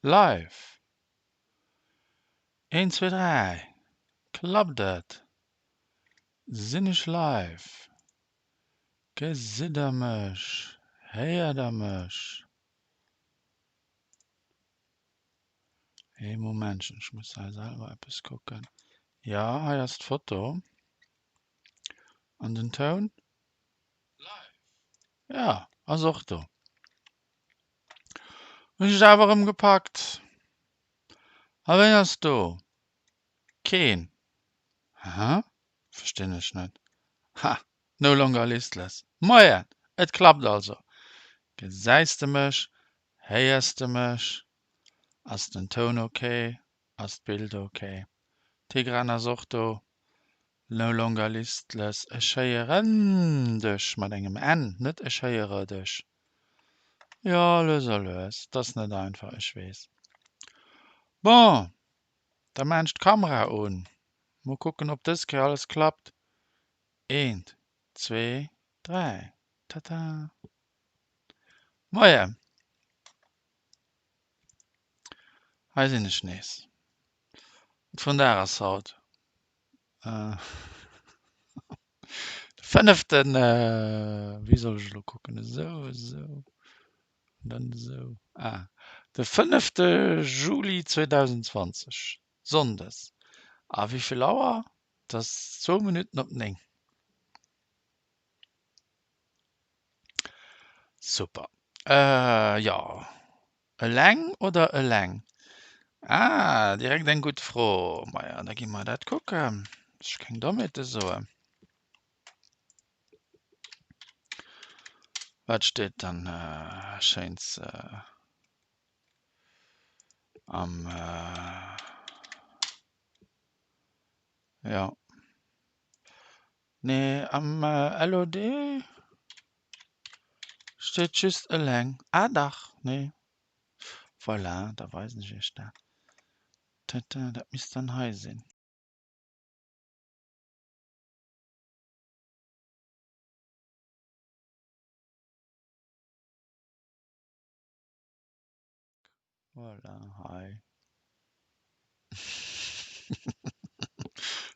Live! Een, zwee, dräi, klappt et? Sinn ech live? Gesitt der mech? Héiert der mech? Ee Momentchen, ech muss hei selwer eppes kucken. Jo, hei ass d'Foto. An den Toun? Jo, ass och do. Hunn ech et awer erëm gepackt. A ween ass do? Keen. Hä? Verstinn ech net. Ha, no longer listless. Moien! Et klappt also. Gesäis de mech? Héiers de mech? Ass den Toun ok? Ass d'Bild ok? Tigran ass och do. No longer listless. Ech héieren dech mat engem N, net ech héiere dech. Jo, lues a lues. 't ass net einfach, ech weess. Bon, da maan ech d'Kamera un. Mol kucken, ob dës Kéier alles klappt. Eent, zwee, dräi, tata! Moien! Hei sinn ech nees. Wat fir en Dag ass haut? De fënneften, wéi soll ech elo kucken, esou, esou an dann esou, ah, de fënnefte Juli 2020, Sonndes. A wéi vill Auer? Et ass zwou Minutten op 9. Super. Jo, eleng oder eleng? Ah, direkt eng gutt Fro. Maja, da gi mer dat kucken. Ech keng Dommheete soen. Wat steet dann Schéins am, jo. Nee, am LOD steet just eleng. Ah dach, nee. Voilà, da weisen ech iech dat. Tata, dat misst dann hei sinn. Voilà, hei.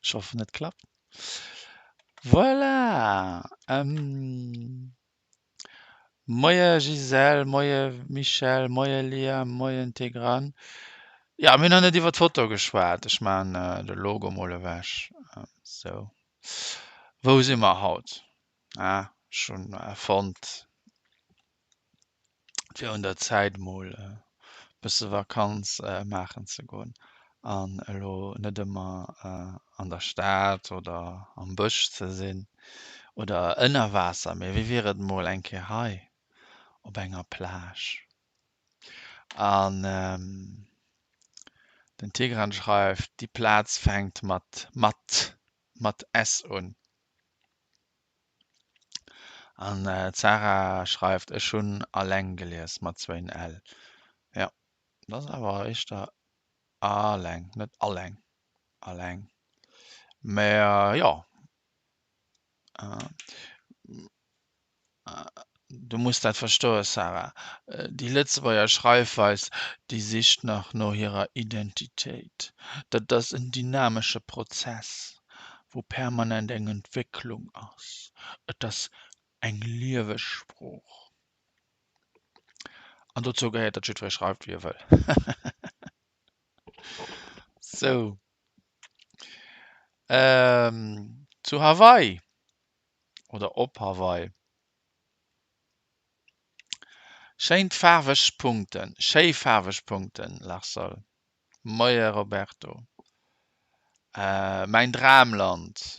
Ech hoffen et klappt. Voilà! Moie Gisèle, moie Michèle, moie Liam, moien Tigran. Jo, mir hunn nach net iwwer d'Foto geschwat. Ech maachen de Logo mol ewech. Sou. Wou si mer haut? Ah, ech hunn fonnt, Et wier un der Zäit mol e bësse Vakanz maachen ze goen an elo net ëmmer an der Stad oder am Bësch ze sinn oder ënner Waasser. Mee wéi wier et mol eng Kéier hei op enger Plage? An den Tigran schreift, déi Plaz fänkt mat mat mat s un. An d'Sarah schreift, Ech hunn alleng gelies, mat zwéin L. Jo, dat ass awer éischter aleng, net alleng, alleng. Mä jo. Du muss dat verstoen, Sarah, déi Lëtzebuerger Schreifweis, déi sicht nach no hirer Identitéit. Dat ass en dynamesche Prozess, wou permanent eng Entwécklung ass. Et ass eng lieweg Sprooch. An dozou gehéiert, datt jiddweree schreift, wéi e wëll. Sou. Zu Hawaii oder op Hawaii. Schéin faarweg Punkten, schéi faarweg Punkten, Larsol. Moie Roberto. Mäin Dramland,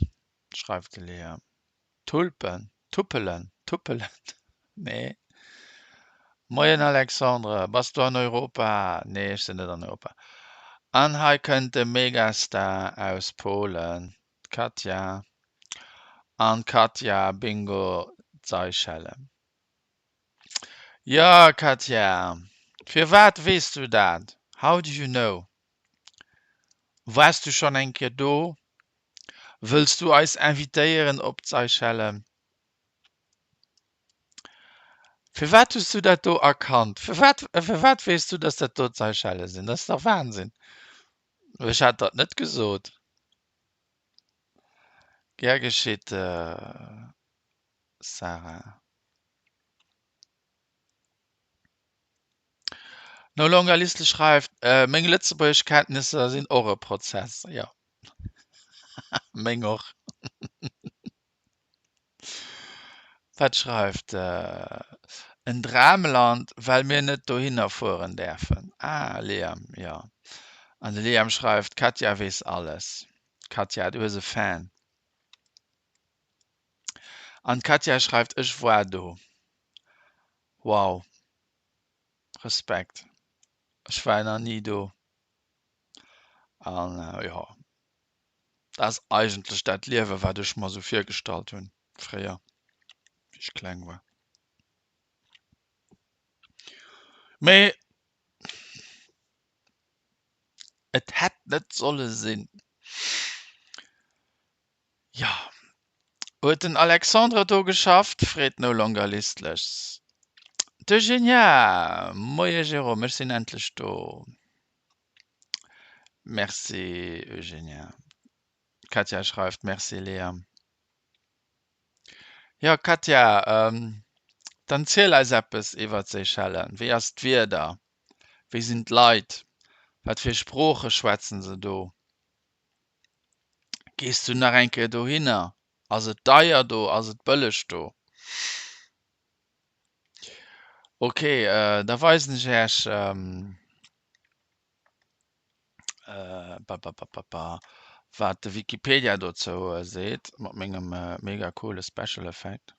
schreift de Léa. Tulpen, Tuppelen, Tuppelen, nee. Moien Alexandre, bass du an Europa? Nee, ech sinn net an Europa. An hei kënnt de Megastar aus Polen, D'Katja an d'Katja, Bingo, d'Seychellen. Jo, Katja, firwat weess du dat? How do you know? Waars du schonn eng Kéier do? Wëlls du eis invitéieren op d'Seychellen? Firwat hues du dat do erkannt? Firwat, firwat weess du, dass dat do d'Seychellen sinn? Dat ass dach Wahnsinn. Ech hat dat net gesot. Gär geschitt, Sarah. No Longer Listle schreift, Meng Lëtzebuergeschkenntnisser sinn och e Prozess. Jo, meng och. Wat schreift En Dramland, well mir net dohinner fueren däerfen. Ah, Liam, jo. An de Liam schreift, D'Katja weess alles. Katja, du hues e Fan. An d'Katja schreift, Ech war do. Wow. Respekt. Ech war nach ni do. An jo, dat ass eigentlech dat Liewe wat ech mer esou virgestallt hunn fréier, wéi ech kleng war. Mee et hätt net solle sinn. Jo. Huet den Alexandre do geschafft? freet No Longer Listless. D'Eugenia, Moie Jérôme, ech sinn endlech do. Merci Eugenia. D'Katja schreift, Merci Léa. Jo Katja, dann ziel eis eppes iwwer d'Seychellen. Wéi ass d'Wieder? Wéi sinn d'Leit? Wat fir Sprooche schwätzen se do? Gees du nach eng Kéier dohinner? Ass et deier do? Ass et bëlleg do? Ok, da weisen ech Äech wat de Wikipedia dozou seet, mat mengem mega coole Special Effect.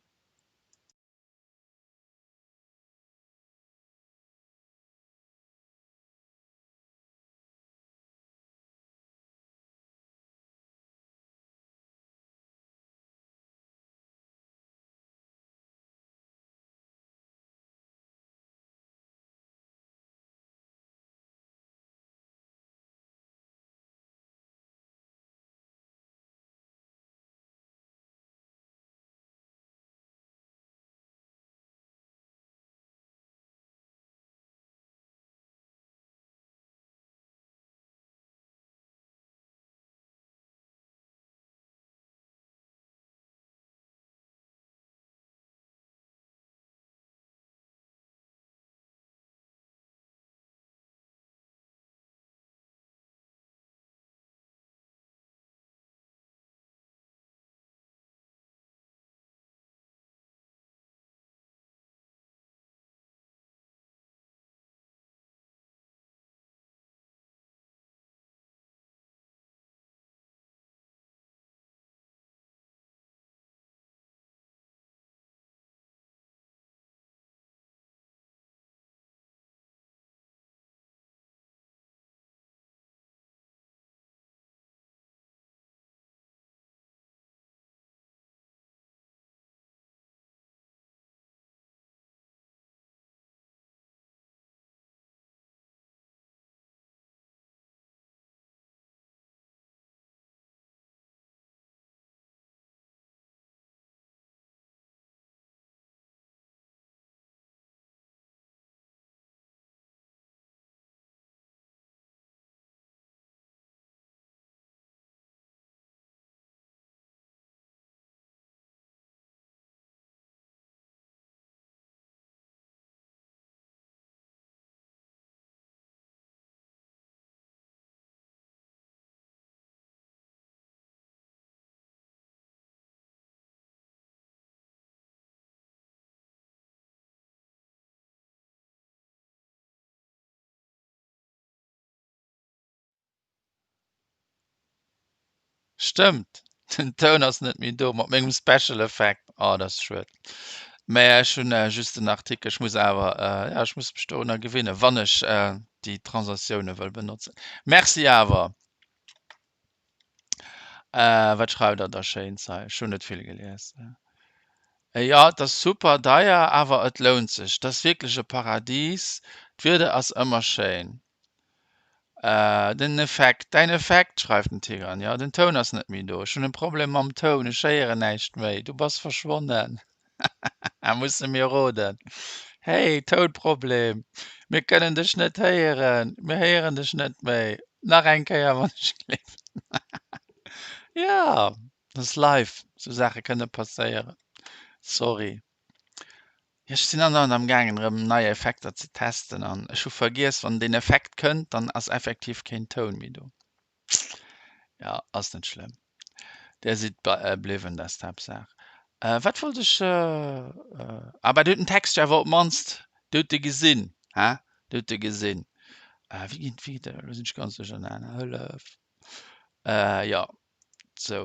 Stëmmt, den Toun ass net méi do mat mengem Special Effect. Oh, dat ass schued. Mä ech hunn just den Artikel. Ech muss awer, ja, ech muss mech dorunner gewinnen, wann ech déi Transatioune wëll benotzen. Merci awer. Wat schreift der da Schéins hei? Ech hunn net vill gelies. Jo, et ass super deier, awer et lount sech. Et ass wierklech e Paradis. D'Wieder ass ëmmer schéin. Den Effekt, däin Effekt, schreift den Tigran. Jo, den Toun ass net méi do. Ech hunn e Problem mam Toun, ech héieren näischt méi. Du bass verschwonnen. Musse mir roden. Hey, Tounproblem, mir kënnen dech net héieren, mir héieren dech net méi. Nach eng Kéier, wann ech gleef. Jo, dat ass live, sou Saache kënne passéieren. Sorry. Jo, ech sinn andauernd am gaangen erëm nei Effekter ze testen an ech hu vergiess, wann deen Effekt kënnt, dann ass effektiv keen Toun méi do. Jo, ass net schlëmm. Där sidd bliwwen, dat ass d'Haaptsaach. Wat wollt ech, ah bah, dir hutt den Text jo awer op d'mannst, dir hutt e gesinn, hä? Dir hutt e gesinn. Wéi geet, wéi geet, elo sinn ech ganz duerchernaner, Hëllef! Jo, sou,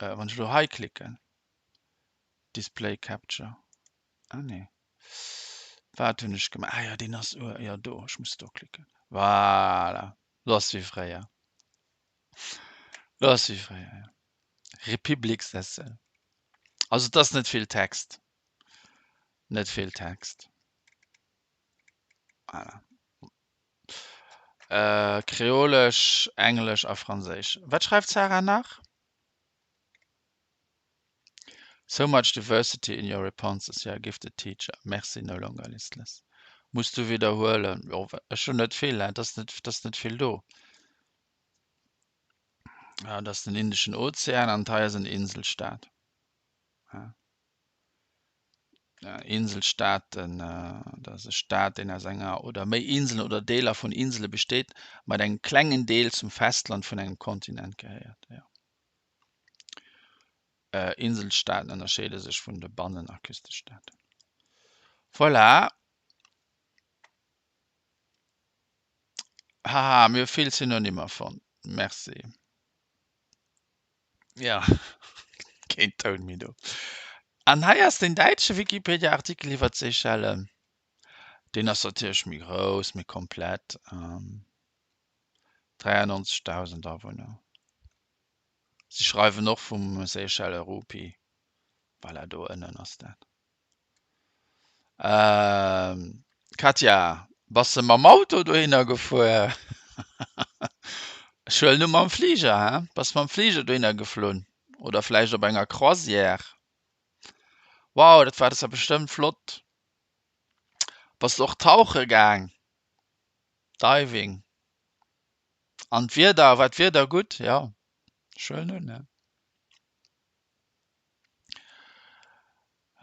wann ech elo hei klicken, Display Capture, ah nee, wat hunn ech gemaach? Ah jo, deen ass, jo do, ech muss do klicken, voilà, lo ass wéi fréier, lo ass wéi fréier, jo. Republiksessel, also et ass net vill Text, net vill Text, voilà. Kreolesch, Englesch a Franséisch. Wat schreift d'Sarah nach? So much diversity in your reponses, you're a gifted teacher. Merci, no longer listless. Muss du widderhuelen? Jo, ech hunn net vill, et ass net, et ass net vill do. Dat ass den Indeschen Ozean an hei ass en Inselstaat. Inselstaaten, dat ass e Staat, deen aus enger oder méi Inselen oder Deeler vun Insele besteet, mat engem klengen Deel zum Festland vun engem Kontinent gehéiert. Inselstaaten ënnerscheede sech vun de Bannen a Küstestaaten. Voilà. Haha, mir hu vill Synonymer fonnt. Merci. Ja, keen Toun méi do. An hei ass den däitsche Wikipedia-Artikel iwwer d'Seychellen. Deen ass natierlech méi grouss, méi komplett. 93.000 Awunner. Si schreiwen och vum Seychelle Rupee. Voilà, do ënnen ass dat. Katja, bass de mam Auto dohinner gefuer? Ech huelen u mam Fliger, hä? Bass mam Fliger dohinner geflunn? Oder vläicht op enger Croisière? Wow, dat war dat war bestëmmt flott. Bass de och tauche gaang? Diving? An d'Wieder, war d'Wieder gutt? Jo, ech huelen un, ne?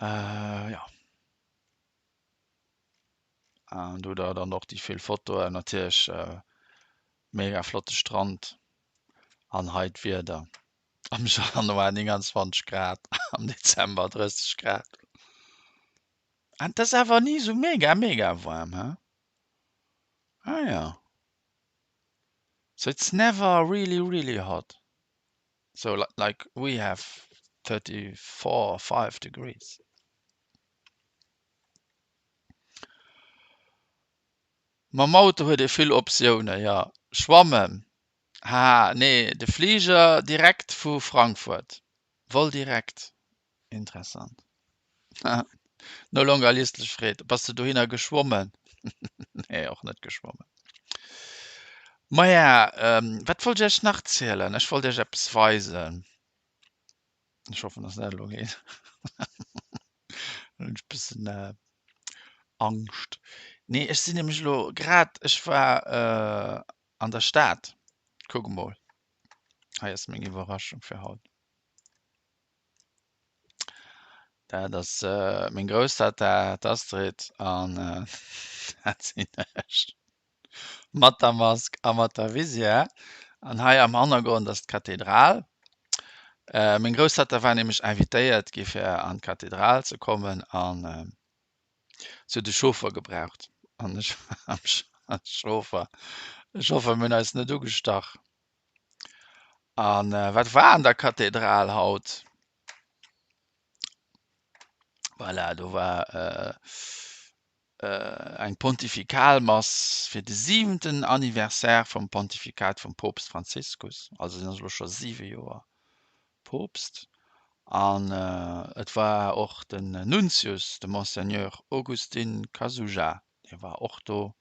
Äh, jo. An do da dann och déi vill Fotoen, natierlech mega flotte Strand an hei d'Wieder am Januar 29 Grad, am Dezember 30 Grad. An et ass awer ni esou mega mega waarm, he? Ah ja. So it's never really really hot. So like we have 34 5 degrees. Mam Auto huet ee vill Optiounen, jo. Schwammen, haha, nee, de Fliger direkt vu Frankfurt. Vol direct, interessant. No longer listlech Freed, bass de dohinner geschwommen? Nee, och net geschwommen. Maja, wat wollt ech iech nach zielen? Ech wollt iech eppes weisen. Ech hoffen, dass dat elo geet. Hunn ech bëssen Angscht. Nee, ech sinn nämlech elo grad, ech war an der Stad. Kuck emol, hei ass meng Iwwerraschung fir haut. Dat ass meng Grousstatta, d'Astrid, an dat sinn ech mat der Mask a mat der Visière. An hei am Hannergrond ass d'Kathedral. Meng Grousstatta war nämlech invitéiert gi fir an d'Kathedral ze kommen an si huet e Chauffer gebraucht an ech war am Chauffer. Ech hoffe mir hunn eis net ugestach. An wat war an der Kathedral haut? Voilà, do war eng Pontifikalmass fir de siwenten Anniversaire vum Pontifikat vum Poopst Franziskus. Also hien ass elo scho siwe Joer Poopst. An et war och den Nuntius, de Monseigneur Augustin Casuja, dee war och do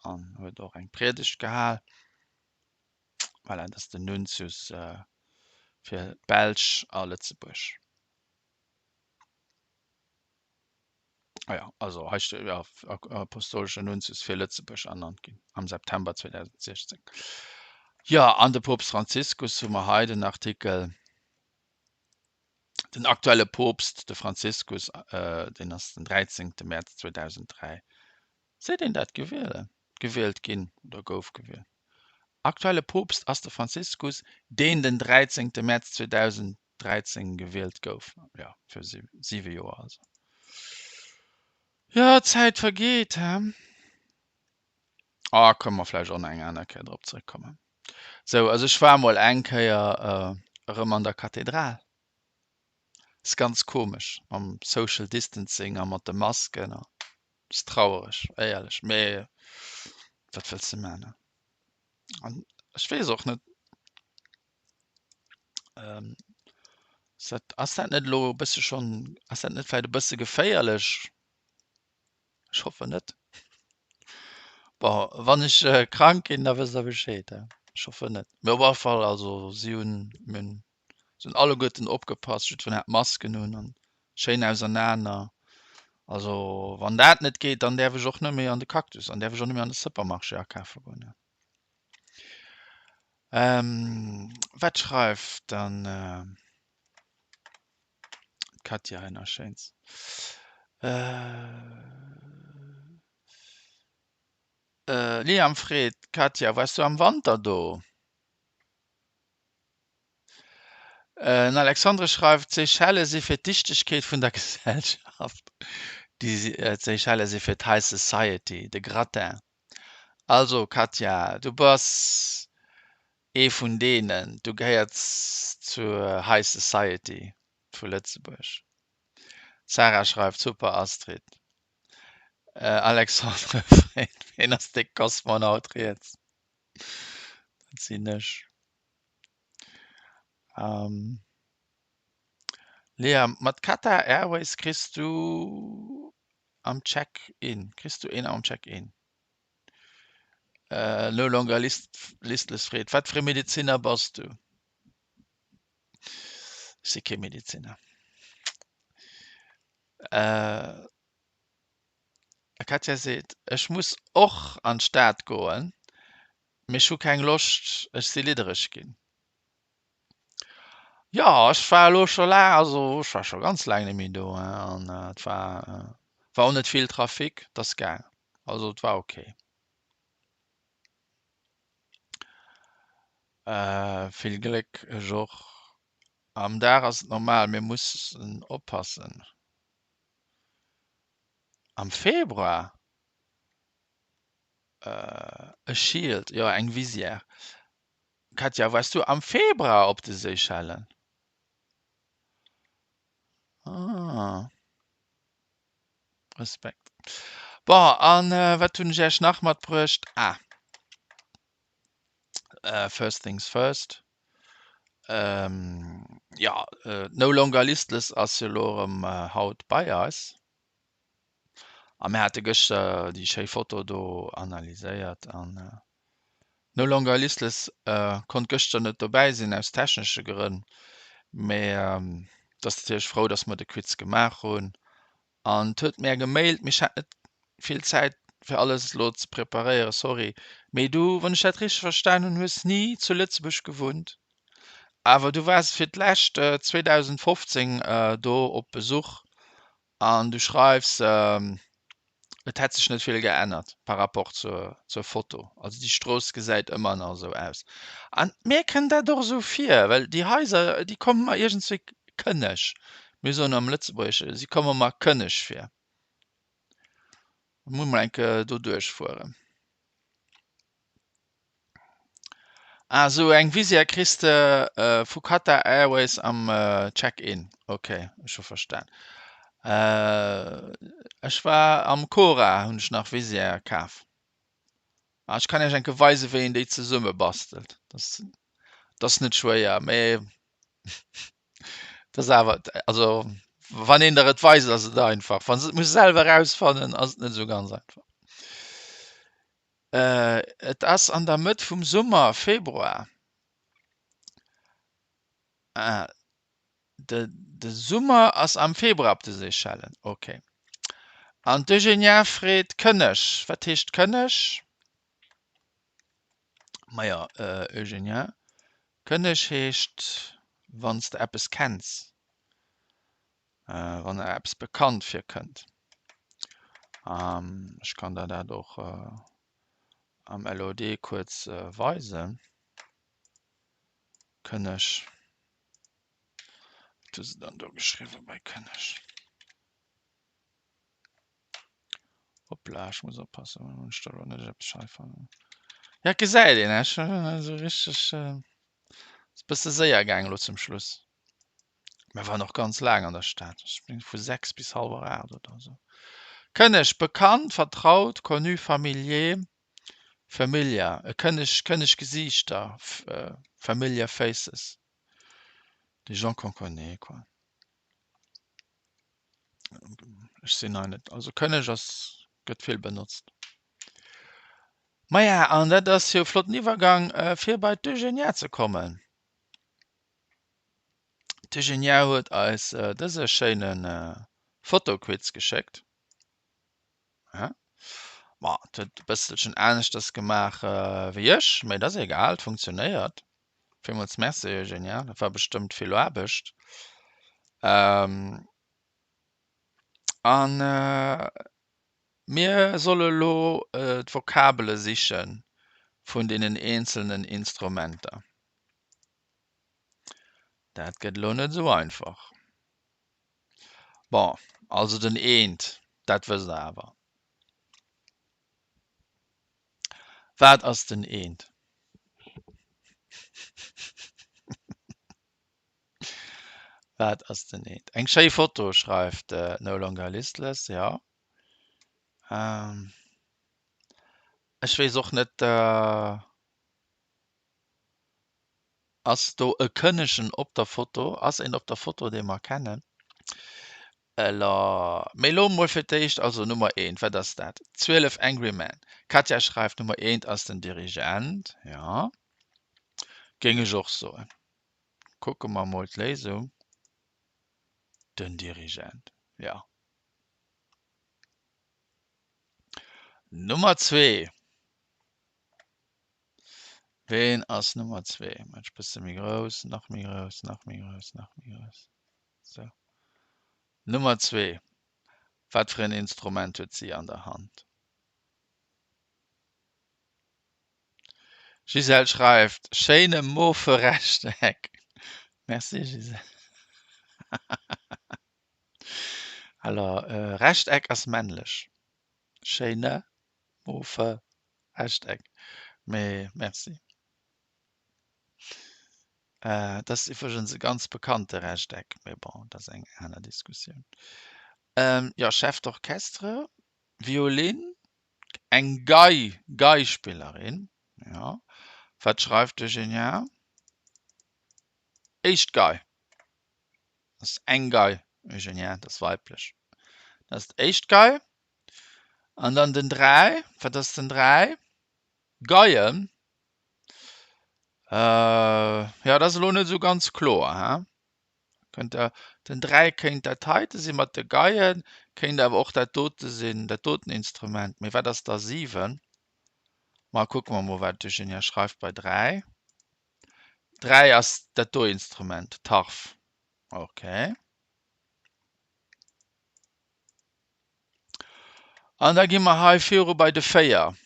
an huet och eng Priedegt gehal. Voilà, dat ass den Nuntius fir d'Belsch a Lëtzebuerg. Ah ja, also hei steet jo Apostolescher Nuntius fir Lëtzebuerg ernannt ginn am September 2016. Jo, an de Poopst Franziskus hu mer hei den Artikel. Den aktuelle Poopst, de Franziskus, deen ass den 13. Mäerz 2003, seet een dat, gewiele, gewielt ginn oder gouf gewielt. Aktuelle Poopst ass de Franziskus, deen den 13. Mäerz 2013 gewielt gouf. Jo, fir siwe Joer also. Jo, d'Zäit vergeet, he? Ah, kënne mer vläicht och nach eng aner Kéier drop zrëckkommen. Sou, also ech war mol eng Kéier erëm an der Kathedral. Ass ganz komesch mam Social Distancing a mat de Masken a ass trauereg, éierlech. Mee wat wëlls de man, ne? An ech weess och net, ass dat, ass dat net elo e bësse schonn, ass dat net vläicht e bësse geféierlech? Ech hoffen net. Bon, wann ech krank ginn, da wësst der Bescheed. Ech hoffen net. Mee op alle Fall, also si hunn, mir hunn, si hunn alleguerten opgepasst, jiddwereen hat Masken un an schéin ausernaner. Also wann dat net geet, dann däerf ech och net méi an de Cactus, dann däerf ech och net méi an de Supermarché akafe goen. Wat schreift dann d'Katja hei nach Schéins? Liam freet, Katja, waars du am Wanter do? Den Alexandre schreift, D'Seychelle si fir d'Dichtegkeet vun der Gesellschaft. D'Seychelle si fir d'High Society, de Gratin. Also Katja, du bass ee vun deenen, du gehéiers zur High Society vu Lëtzebuerg. Sarah schreift, Super Astrid. Alexandre freet, Ween ass dee Kosmonaut riets? Dat sinn ech. Lea, mat Qatar Airways kriss du am Check-in, kriss du een am Check-in. No longer listless freet, wat fir e Medeziner bass du? Ech si kee Medeziner. Katja seet, ech muss och an d'Stad goen, mee ech hu keng Loscht, ech si liddereg ginn. Jo, ech war elo scho laang, also ech war scho ganz laang net méi do an et war war och net vill Trafic, et ass gaang, also et war ok. Vill Gléck, ech och. Am Dag ass et normal, mir mussen oppassen. Am Februar? E Shield, jo eng Visière. Katja, waars du am Februar op de Seychellen? Ah. Respekt. Bon, an wat hunn ech Iech nach matbruecht? Ah. First things first. Jo, No Longer Listless ass jo elo erëm haut bei eis. A mir hate gëschter déi schéi Foto do analyséiert an No Longer Listless konnt gëschter net dobäi sinn aus technesche Grënn, mee et ass natierlech frou, datt mer de Quiz gemaach hunn an et huet mär gemailt, mee ech hat net vill Zäit fir alles elo ze preparéieren, sorry. Mee du, wann ech dat richteg verstan hunn, hues ni zu Lëtzebuerg gewunnt, awer du waars fir d'lescht 2015 do op Besuch An du schreifs, et hätt sech net vill geännert par rapport zur zur Foto. Also déi Strooss gesäit ëmmer nach esou aus. An mir kënnt dat och esou vir, well déi Haiser, déi komme mer iergendswéi kënneg, mir soen am Lëtzebuergesche, si komme mer kënneg vir. Muss mol eng Kéier do duerchfueren. Ah sou, eng Visière kriss de vu Qatar Airways am Check-in. Ok, ech hu verstan. Ech war am Cora, hunn ech nach Visière kaf. Ah, ech kann iech enke weisen, wéi een déi zesumme bastelt. Dat ass net schwéier, mee dat ass awer, also wann een der et weist, ass et einfach. Wann s de et muss selwer erausfannen, ass et net esou ganz einfach. Et ass an der Mëtt vum Summer, Februar. Ah, de, de Summer ass am Februar op de Seychellen. Okay. An d'Eugenia freet, Kënneg, wat heescht Kënneg? Maja, Eugenia, Kënneg heescht, wann s de eppes kenns, wann der eppes bekannt virkënnt. Ech kann der dat och am LOD kuerz weisen. Kënneg, wat hu se dann do geschriwwen bei Kënneg? Hoppla, ech muss oppassen, wann ech da lo net eppes schei fannen. Ja, gesäit een, ech esou richteg ass bësse séier gaang elo zum Schluss. Mer waren och ganz laang an der Stad, ech meng vu 6 bis hallwer 8 oder esou. Kënneg, bekannt, vertraut, connu, familier, familiar, e Kënneg, kënneg Gesiichter, familiar faces, des gens qu'on connaît, quoi. Ech sinn hei net, also Kënneg ass, gëtt vill benotzt. Maja, an dat ass jo e flotten Iwwergang, fir bei d'Eugenia ze kommen. D'Eugenia huet eis dëse schéine Fotoquiz geschéckt. Ma, et huet e bësselchen aneschters gemaach wéi ech, mee et ass egal, et funktionéiert. Villmools Merci Eugenia, dat war bestëmmt vill Aarbecht. An mir solle lo d'Vokabele siche vun deenen eenzelnen Instrumenter. Dat gëtt elo net esou einfach. Bon, also den eent, dat wësst der awer. Wat ass den eent? Wat ass den eent? Eng schéi Foto, schreift No Longer Listless, jo. Ech weess och net. Ass do e Kënnegen op der Foto? Ass een op der Foto, dee mer kennen? Elo, mee elo mol fir d'éischt, also Nummer eent, wat ass dat? 12 Angry Men. D'Katja schreift, Nummer eent ass den Dirigent. Jo, géing ech och soen. Kucke mer mol d'Léisung. Den Dirigent, jo. Nummer zwee. Ween ass Nummer zwee? Mat ech bësse méi grouss, nach méi grouss, nach méi grouss, nach méi grouss. Sou. Nummer zwee. Wat fir en Instrument huet si an der Hand? Gisèle schreift, Schéine mofe Rechteck. Merci Gisèle. Alors, Rechteck ass männlech. Schéine mofe Rechteck. Mee merci. Dat ass iwwregens e ganz bekannte Rechteck, mee bon, dat ass eng aner Diskussioun. Jo, Chef d'orchestre, Violin, eng Gei, Geispillerin, jo. Wat schreift d'Eugenia? Éischt Gei. Dat ass eng Gei, Eugenia, dat ass weiblech. Dat ass d'éischt Gei. An dann den 3, wat ass den 3? Geien. Äh, ja, dat ass elo net esou ganz kloer, hä? Kënnt der, den 3 kéint dat heite si mat de Geien, kéint awer och dat dote sinn, dat doten Instrument. Mee wat ass da 7? Ma kucke mer mol, wat d'Eugenia schreift bei 3. 3 ass dat do Instrument, d'Harf. Okay. An da gi mer hei viru bei de 4.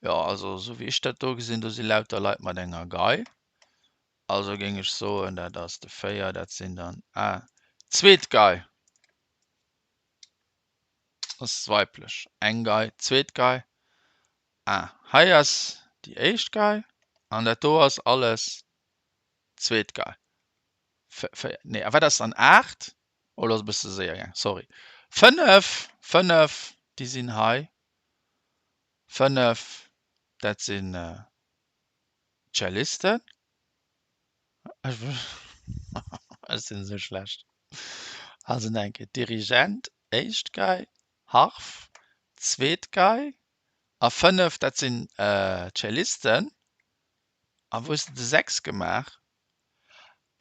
Jo, also esou wéi ech dat do gesinn, do si lauter Leit mat enger Gei. Also géing ech soen, dat ass de 4, dat sinn dann, ah, zweet Gei. Ass weiblech. Eng Gei, zweet Gei. Ah, hei ass déi éischt Gei an dat do ass alles zweet Gei. Nee, a wat ass dann 8? Oh, lo ass e bësse séier gaang, sorry. 5, 5, déi sinn hei. 5, dat sinn Cellisten. Ech sinn esou schlecht. Also nach eng Kéier, Dirigent, éischt Gei, Harf, zweet Gei a 5, dat sinn Cellisten. A wou hues de de 6 gemaach?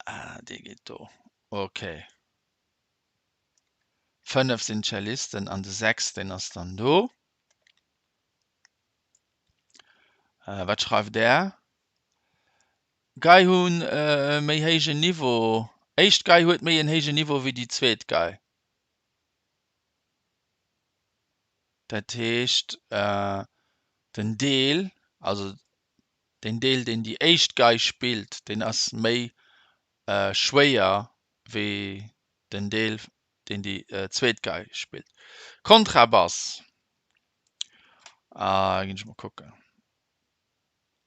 Ah, dee geet do. Ok. 5 sinn d'Cellisten an de 6 deen ass dann do. Wat schreift Där? Gei hunn e méi héijen Niveau. Éischt Gei huet méi en héijen Niveau wéi déi zweet Gei. Dat heescht den Deel, also deen Deel deen déi éischt Gei spillt, deen ass méi schwéier wéi den Deel deen déi zweet Gei spillt. Kontrabass, ah ginn ech mol kucken.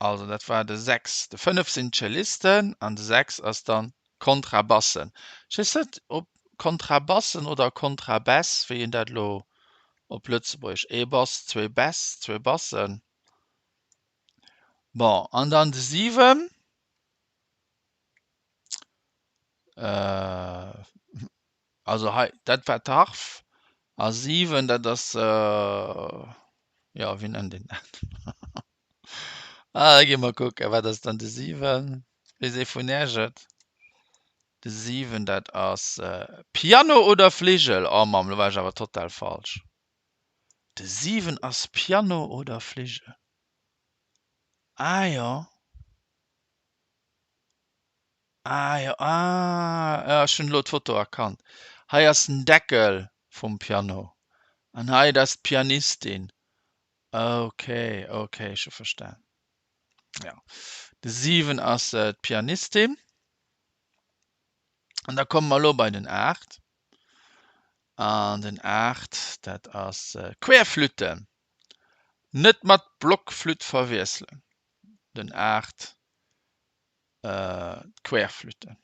Also dat war de 6. De 5 sinn d'Cellisten an de 6 ass dann d'Kontrabassen. Ech weess net ob Kontrabassen oder Kontrabäss, wéi een dat elo op Lëtzebuergesch, ee Bass, zwee Bäss, zwee Bassen. Bon, an dann de 7. Äh, also hei, dat war d'Harf. A 7, dat ass, jo, wéi nennt een dat? Ah, da gi mer kucken, wat ass dann de 7? Weess ee vun Iech et? De 7, dat ass Piano oder Fligel? Oh Mamm, lo war ech awer total falsch. De 7 ass Piano oder Fligel? Ah jo. Ah jo, ah jo, ech hunn elo d'Foto erkannt. Hei ass den Deckel vum Piano an hei dat ass d'Pianistin. Ok, ok, ech hu verstan. Jo, de 7 ass d'Pianistin. An da komme mer elo bei den 8. An den 8, dat ass Querflütte. Net mat Blockflütt verwiesselen. Den 8. D'Querflütten.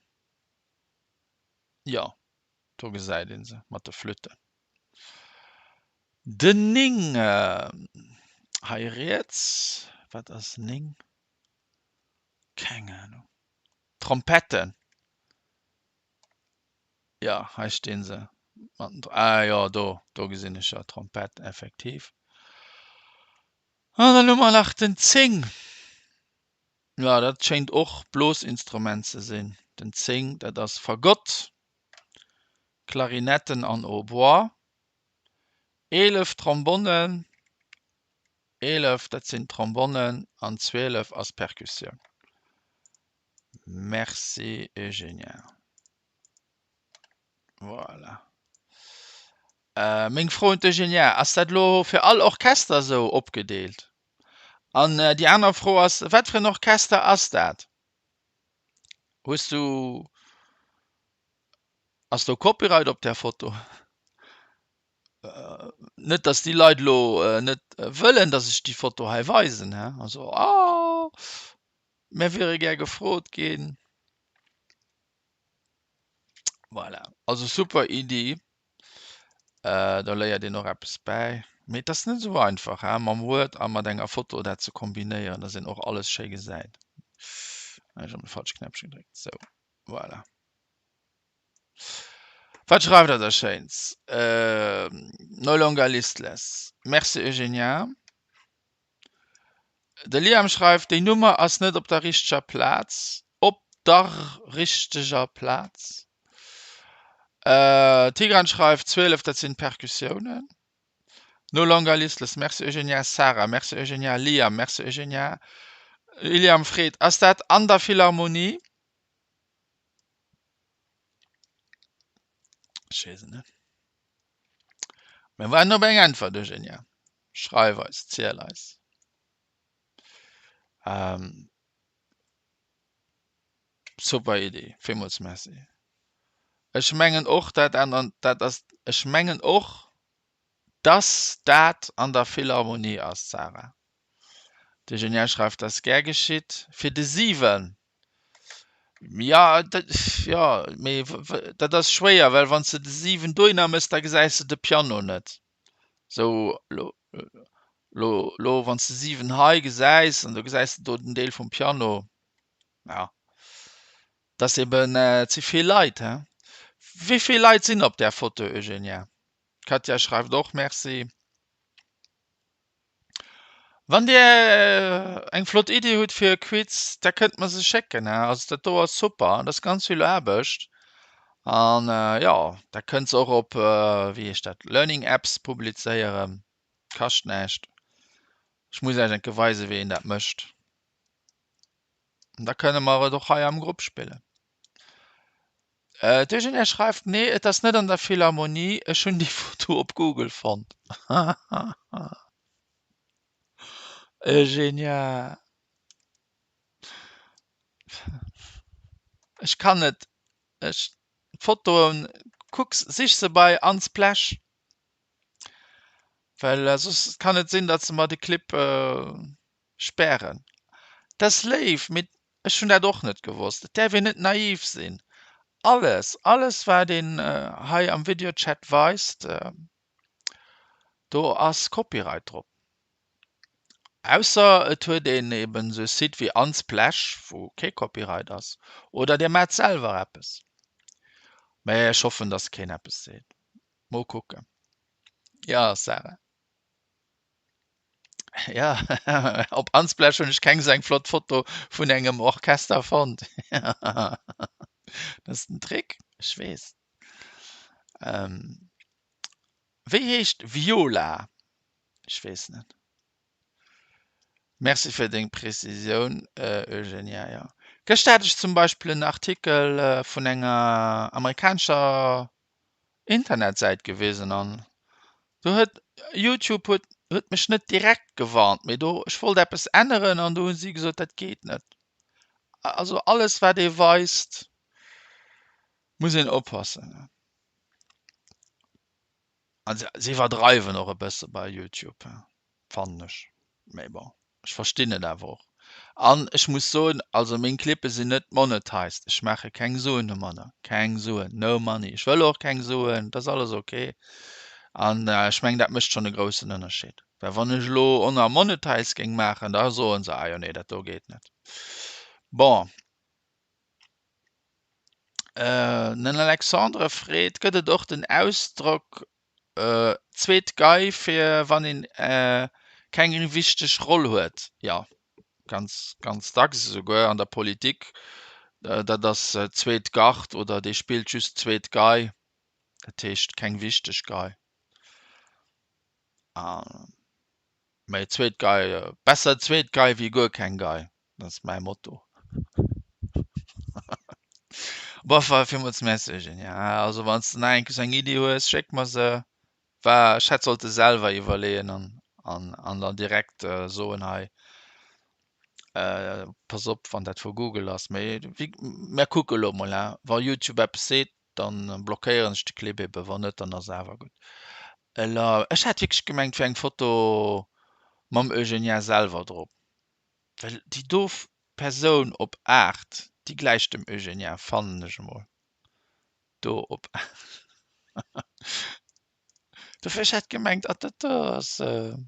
Jo, do gesäit ee se mat de Flütten. Den 9 hei riets, wat ass 9? Keng Anung. Trompetten. Jo, hei sti se. Ah jo, do, do gesinn ech jo d'Trompett effektiv. An dann hu mer nach den 10. Jo, dat schéngt och Blosinstrument ze sinn, den 10, dat ass Fagott, Klarinetten an Hautbois, 11 Trombonnen, 11 dat sinn Trombonnen an 12 ass Perkussioun. Merci Eugenia. Voilà. Meng Fro un d'Eugenia, ass dat elo fir all Orchester esou opgedeelt? An déi aner Fro ass, wat fir en Orchester ass dat? Hues du, ass do Copyright op där Foto? Net datt déi Leit elo net wëllen, datt ech déi Foto hei weisen, he? Also, ah, mär wiere gär gefrot ginn. Voilà, also super Iddi. Do léiert een och eppes bäi. Mee et ass net esou einfach he mam Word a mat enger Foto dat ze kombinéieren, dass een och alles schéi gesäit. Ech hunn de falsche Knäppche gedréckt. Sou, voilà. Wat schreift der da Schéins? No longer listless. Merci Eugenia. De Liam schreift, déi Nummer ass net op der richteger Plaz. Op der richteger Plaz. Tigran schreift, 12, dat sinn d'Perkussiounen. No longer listless, merci Eugenia. Sarah, merci Eugenia. Liam, merci Eugenia. William freet, ass dat an der Philharmonie? Ech weess et net. Mir waarden op eng Äntwert, Eugenia. Schreif eis, ziel eis. Ähm, super Idee, villmools Merci. Ech mengen och dat an dat ass ech mengen och dass dat an der Philharmonie ass, Sarah. De Genial schreift dass gär geschitt fir de 7. Ja dat jo mee dat ass schwéier, well wann s de de 7 dohinner mëss, da gesäis de de Piano net. Sou lo lo lo wann s de 7 hei gesäis an du gesäis de do den Deel vum Piano, ja dat ass eben ze vill Leit he. Wéi vill Leit sinn op där Foto Eugenia? D'Katja schreift och Merci. Wann Dir eng flott Iddi hutt fir e Quiz, da kënnt mer se schécken. Also dat do ass super, dat ass ganz vill Aarbecht. An jo, da kënnt se och op, wéi heescht dat, Learning Apps publizéieren. Kascht näischt. Ech muss Iech eng Kéier weisen, wéi een dat mécht. An da kënne mer et och hei am Grupp spillen. D'Eugenia schreift, Nee, et ass net an der Philharmonie, ech hunn déi Foto op Google fonnt. Eugenia. Ech kann net. Ech, d'Fotoen, kuck, sich se bei Unsplash. Well soss kann et sinn, datt se mer de Clip spären. Dat ass léif, mee ech hunn dat och net gewosst. Et däerf een net naiv sinn. Alles, alles wat een hei am Videochat weist, do ass Copyright drop. Ausser et huet een eben esou e Site wéi Unsplash, wou kee Copyright ass. Oder dir maacht selwer eppes. Mä ech hoffen, datt keen eppes seet. Mol kucken. Jo, Sarah. Ja, op Unsplash hunn ech keng esou eng flott Foto vun engem Orchester fonnt. Dat ass den Trick, ech weess. Wéi heescht Viola? Ech weess net. Merci fir deng Prezisioun, Eugenia. Jo, gëschter hat ech zum Beispill en Artikel vun enger amerikanescher Internetsäit gewisen an do huet Youtube huet huet mech net direkt gewarnt, mee do ech wollt eppes änneren an do hu si gesot, dat geet net. Also alles wat ee weist, muss een oppassen. An se iwwerdreiwen och e bësse bei Youtube, fannen ech. Mee bon, ech verstinn et awer och. An ech muss soen, also meng Clippe sinn net monetized. Ech maache keng Suen domadder. Keng Suen, no money. Ech wëll och keng Suen, dat ass alles ok. An ech mengen, dat mécht schonn e groussen Ënnerscheed. Well wann ech elo ënner monetized géing maachen, da soen se, ah jo nee, dat do geet net. Bon. Den Alexandre freet, Gëtt et och den Ausdrock zweet Gei fir wann een keng wichteg Roll huet? Jo, ganz ganz dacks, esouguer an der Politik. Dat ass zweet Gard oder dee spillt just zweet Gei, dat heescht keng wichteg Gei. Mee zweet Gei, besser zweet Gei wéi guer keng Gei. Dat ass mäi Motto. Boah, villmools Merci, Eugenia. Also wann s de nach eng Kéier sou eng Iddi hues, schéck mer se. War, ech hätt sollte selwer iwwerleeën an, an, an dann direkt soen, hei, pass op, wann dat vu Google ass. Mee wéi, mir kucke lo mol, hein. Wa Youtube eppes seet, dann blockéieren ech de Clip eben, wann net, dann ass awer gutt. Ela, ech hat wierklech gemengt, et wär eng Foto mam Eugenia selwer drop. Well déi do Persoun op 8, déi gläicht dem Eugenia, fannen ech emol. Do op 8. Dofir, ech hat gemengt, ah dat do ass eng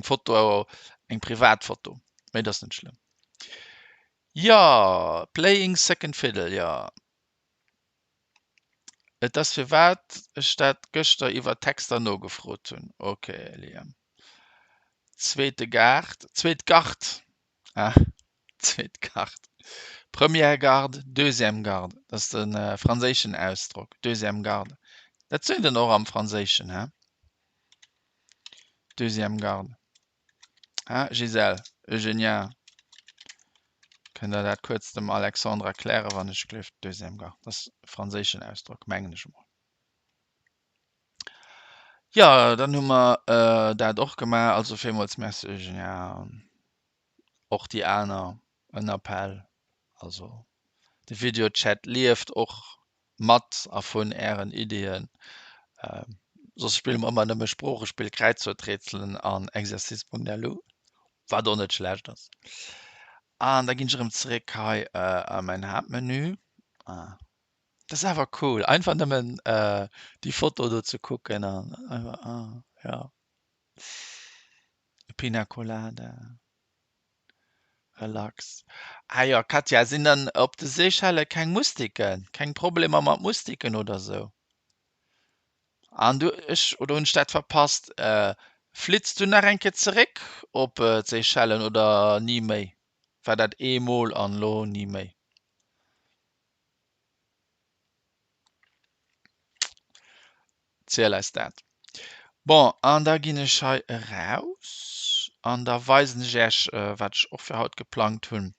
Foto, eng privat Foto. Mee dat ass net schlëmm. Jo, playing second fiddle, jo. Et ass firwat ech dat gëschter iwwer Texter nogefrot hunn. Ok Liam. Zweete Gaart, zweet Gard, ah, zweet Gard, première garde, deuxième garde, dat ass de franséischen Ausdrock, deuxième garde. Dat seet een och am Franséischen, he? Deuxième garde. Ah, Gisèle, Eugenia, kënnt Der dat kuerz dem Alexandre erklären, wann ech gleef, deuxième garde, dat ass e franséischen Ausdrock, mengen ech emol. Jo, dann hu mer dat och gemaach. Also villmools Merci, Eugenia, an och déi aner, en Appell. Also de Videochat lieft och mat a vun Ären Iddien. Soss spille mer ëmmer nëmme Sproochespill, Kräizwuerträtselen an Exercice.lu, wat och net schlecht ass. An da ginn ech erëm zeréck hei a mäin Haaptmenü. Ah, dat ass awer cool, einfach nëmmen déi Foto do ze kucken an einfach, ah jo. Pina Colada. Relax. Ah jo, Katja, sinn dann op de Seychelle keng Mustiken? Keng Problemer mat Mustiken oder sou? An du, ech, oder hunn ech dat verpasst, flitts du nach eng Kéier zeréck op d'Seychellen oder ni méi? War dat eemol an lo ni méi? Ziel eis dat. Bon, an da ginn ech hei eraus an da weisen ech Iech, wat ech och fir haut geplangt hunn.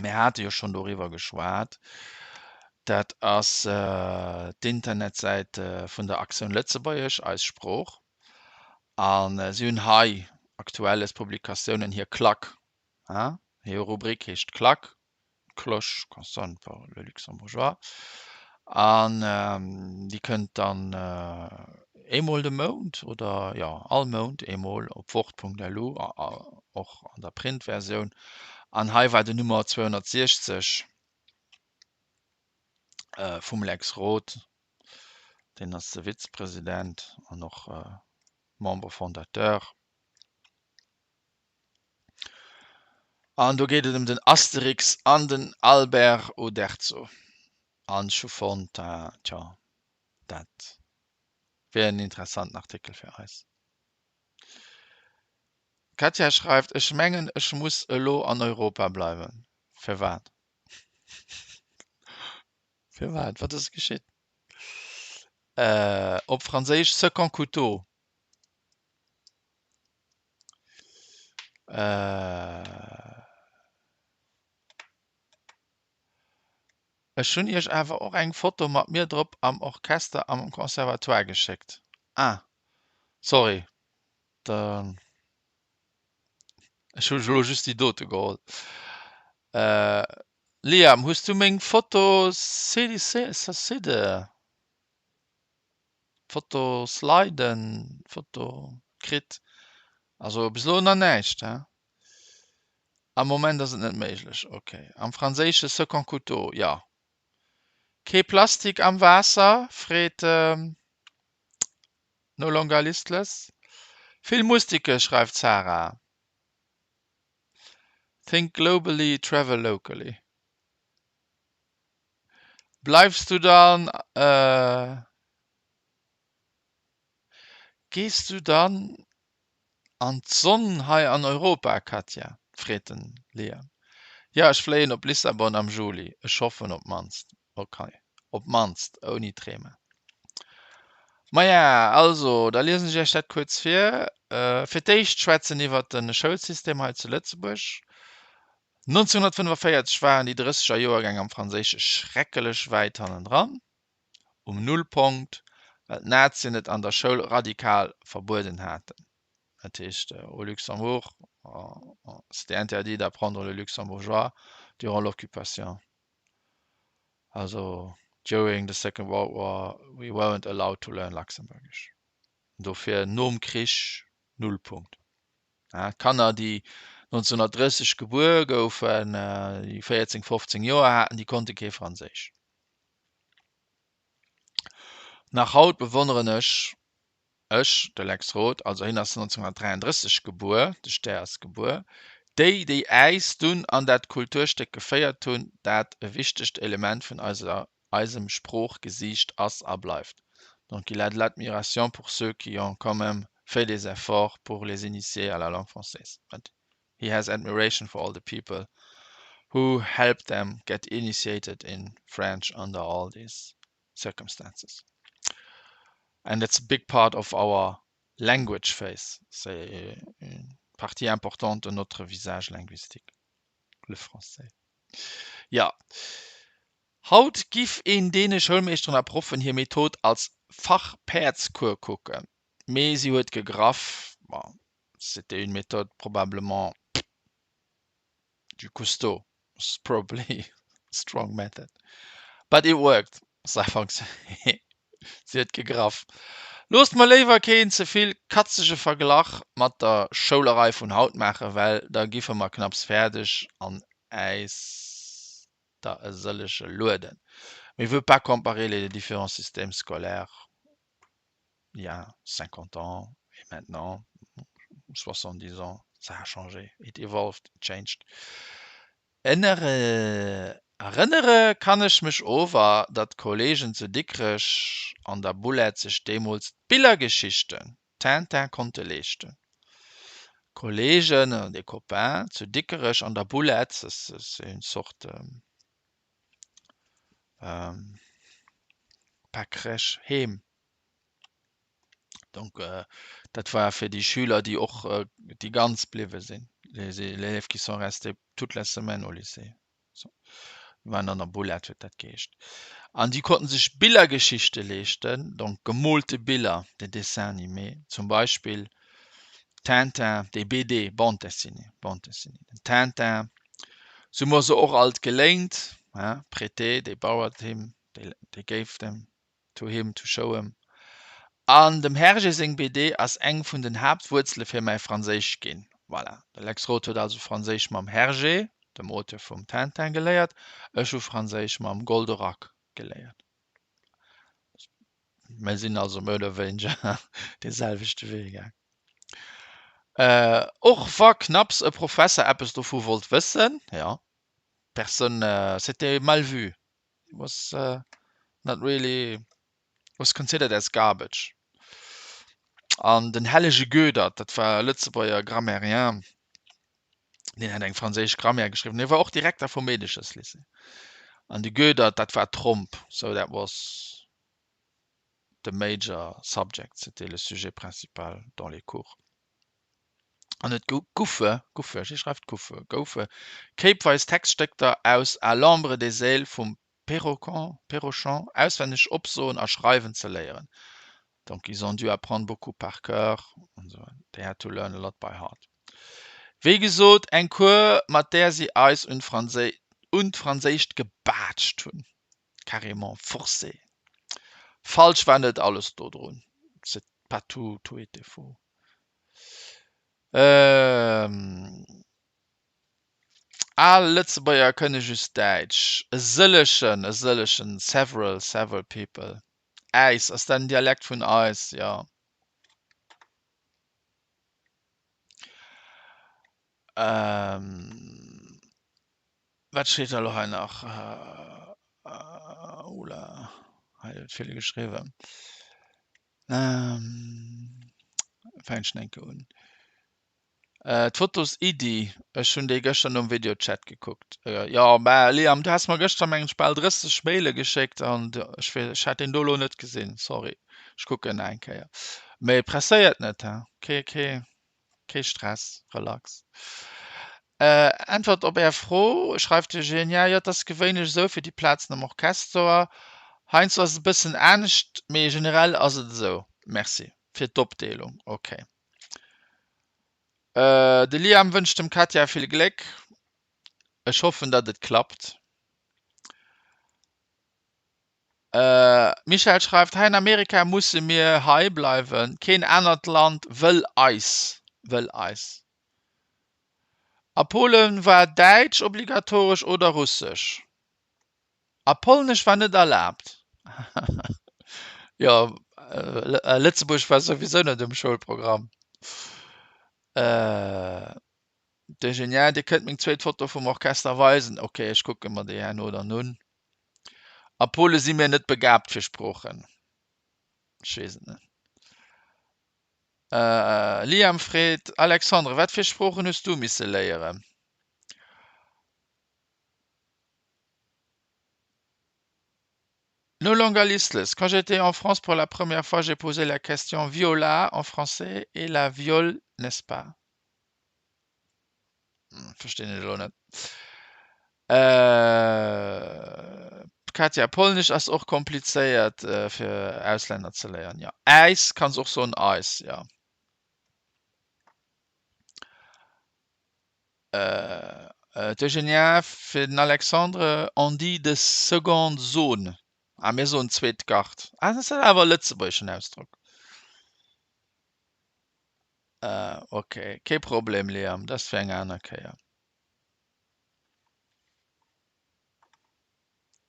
Mir hate jo schonn doriwwer geschwat. Dat ass d'Internetsäit vun der Aktioun Lëtzebuergesch, Eis Sprooch. A si hunn hei Aktuelles, Publikatiounen, hir Klack, hir Rubrik heescht Klack. Cloche qu'on sonne pour le luxembourgeois an déi kënnt dann eemol de Mount oder jo all Mount eemol op wort.lu, och an der Printversioun. An hei war den Nummer 260 vum Lex Roth, deen ass de Vizepresident an och Membre fondateur. An do geet et ëm den Asterix an den Albert Uderzo. An ech hu fonnt, tjo, dat wier en interessanten Artikel fir eis. D'Katja schreift, Ech mengen, ech muss elo an Europa bleiwen. Firwat? Firwat? Wat ass geschitt? Op Franséisch second couteau. Ech hunn iech awer och eng Foto mat mir drop am Orchester am Conservatoire geschéckt. Ah, sorry, dann ech hu elo just déi dote geholl. Liam, hues du meng Foto cdcde? Foto sliden, Foto kritt, also bis elo nach näischt he. Am Moment ass et net méiglech, ok. Am franséische second couteau, jo. Kee Plastik am Waasser? freet No longer listless. Vill Mustike, schreift d'Sarah. Think globally, travel locally. Bleifs du dann, gees du dann an d'Sonn hei an Europa, Katja? freet den Liam. Jo, ech fléien op Lissabon am Juli. Ech hoffen op d'mannst. Ok, op d'mannst ouni Trema. Maja, also, da liesen ech iech dat kuerz vir. Fir d'éischt schwätzen iwwert de Schoulsystem hei zu Lëtzebuerg. 1945 waren déi drësseger Joergäng am Franséische schreckelech wäit hannendran, um Nullpunkt, well d'Nazien et an der Schoul radikal verbueden haten. Dat heescht, au Luxembourg, c'était interdit d'apprendre le luxembourgeois durant l'occupation. Also during the Second World War we weren't allowed to learn Luxembourgish. Dofir nom Krich Nullpunkt. Kanner, déi 1930 gebuer goufen, déi 14, 15 Joer haten, déi konnte kee Franséisch. Nach haut bewonneren ech, ech, de Lex Roth, also hien ass 1933 gebuer, de Stär ass gebuer, déi, déi äis dunn an dat Kulturstéck geféiert hunn, dat e wichtegt Element vun eiser eisem Sproochgesiicht ass a bleift. Donc il a de l'admiration pour ceux qui ont quand même fait des efforts pour les initier à la langue française. But he has admiration for all the people who helped them get initiated in French under all these circumstances. And that's a big part of our language face. C'est une partie importante de notre visage linguistique, le français. Jo, haut giff een deene Schoulmeeschteren a Proffen hir Method als Fach-Päerdskuer kucken, mee si huet gegraff. Bon, c'était une méthode probablement du costaud, it's probably a strong method, but it worked, ça a fonctionné, si huet gegraff. Loosst mer léiwer keen ze vill katzege Verglach mat der Schoulerei vun haut maachen, well da giffe mer knapps fäerdeg an äis der e sëllege lueden. Mais veut pas comparer les différents systèmes scolaires il y a 50 ans et maintenant, 70 ans, ça a changé, it evolved, it changed. Erënnere kann ech mech ower, datt d'Kollegen zu Dikrech an der Boulette sech deemools d'Billergeschichten, Tintin, konnte leeschten. Kollegen, des copains, zu Dikerech an der Boulette, c'est une sorte pas crèche, Heem. Donc dat war fir déi Schüler, déi och déi ganz bliwwe sinn, les élèves qui sont restés toute la semaine au lycée. So. Déi waren dann der Boulette huet dat geheescht. An déi konnten sech Billergeschichte leeschten, donc gemoolte Biller, des dessins animés, zum Beispill Tintin, des BD, Bande dessinée, Bande dessinée, den Tintin. Se hu mer se och alt geléint, hein, prêté, they borrowed him, they, they gave them to him to show him. An dem Hergé seng BD ass eng vun den Haaptwuerzele fir mäi Franséisch ginn. Voilà, de Lex Roth huet also Franséisch mam Hergé, dem Auteur vum Tintin, geléiert, ech hu Franséisch mam Goldorak geléiert. Mir sinn also méi oder wéineger dee selwechte Wee gaang. Och wa knapps e Professer eppes dovu wollt wëssen, jo, personne, c'était mal vu. It was not really was considered as garbage. An den hellege Goedert, dat war e Lëtzebuerger Grammairien, deen hat eng franséisch Grammaire geschriwwen. Hie war och Direkter vum Meedecherslycée. An de Goedert, dat war Tromp, so that was the major subject, c'était le sujet principal dans les cours. An et goufe, goufe, hie schreift goufe, goufe kéipweis Textstécker aus À l'ombre des ailes vum Pérocan, Pérochon auswenneg opsoen a schreiwen ze léieren. Donc ils ont dû apprendre beaucoup par cœur an esou, they had to learn a lot by heart. Wéi gesot, eng Cours, mat där si eis un d'Franséischt gebaatscht hunn, carrément forcé. Falsch war net alles dodrun, c'est pas tout, tout était faux. Al Lëtzebuerger kënne just Däitsch. E sëllegen, e sëllegen, several, several people. Äis, ass dat en Dialekt vun eis? Jo. Wat steet da elo hei nach? Oula, hei gëtt vill geschriwwen. Fänkt schon enke un. D'Fotos Iddi, ech hunn déi gëschter nom Videochat gekuckt. Jo, mä Liam, du has mer gëschter mengen ech bal 30 Maile geschéckt an ech wee ech hat deen do elo net gesinn, sorry. Ech kucken nach eng Kéier. Mee presséiert net, he, kee kee kee Stress, relax. Äntwert op Är Fro, schreift de Eugenia, Jo, et ass gewéinlech esou fir déi Plazen am Orchester. Heiansdo ass et e bëssen anescht, mee generell ass et esou. Merci fir d'Opdeelung. Ok. De Liam wënscht dem Katja vill Gléck. Ech hoffen, datt et klappt. Michèle schreift, Hei an Amerika musse mir hei bleiwen, keen anert Land wëll eis, wëll eis. A Polen war Däitsch obligatoresch oder Russesch. A Polnesch war net erlaabt. Jo, Lëtzebuerg war souwisou net um Schoulprogramm. De Genial, Dir kënnt meng zweet Foto vum Orchester weisen. Ok, ech kucke mer déi herno dann un. A Pole si mir net begaabt fir Sproochen. Ech weess et net. Liam freet, Alexandre, wat fir Sproochen hues du misse léieren? No longer listless, quand j'étais en France pour la première fois, j'ai posé la question viola en français et la viole, n'est-ce pas? Verstinn ech elo net. Katja, Polnesch ass och komplizéiert fir Auslänner ze léieren, jo. Äis, kanns och soen eis, jo. D'Eugenia, fir den Alexandre, on dit de seconde zone. Ah, mir soen zweet Gart. Ah, dat ass awer e lëtzebuergeschen Ausdrock. Ok, kee Problem Liam, dat ass fir eng aner Kéier.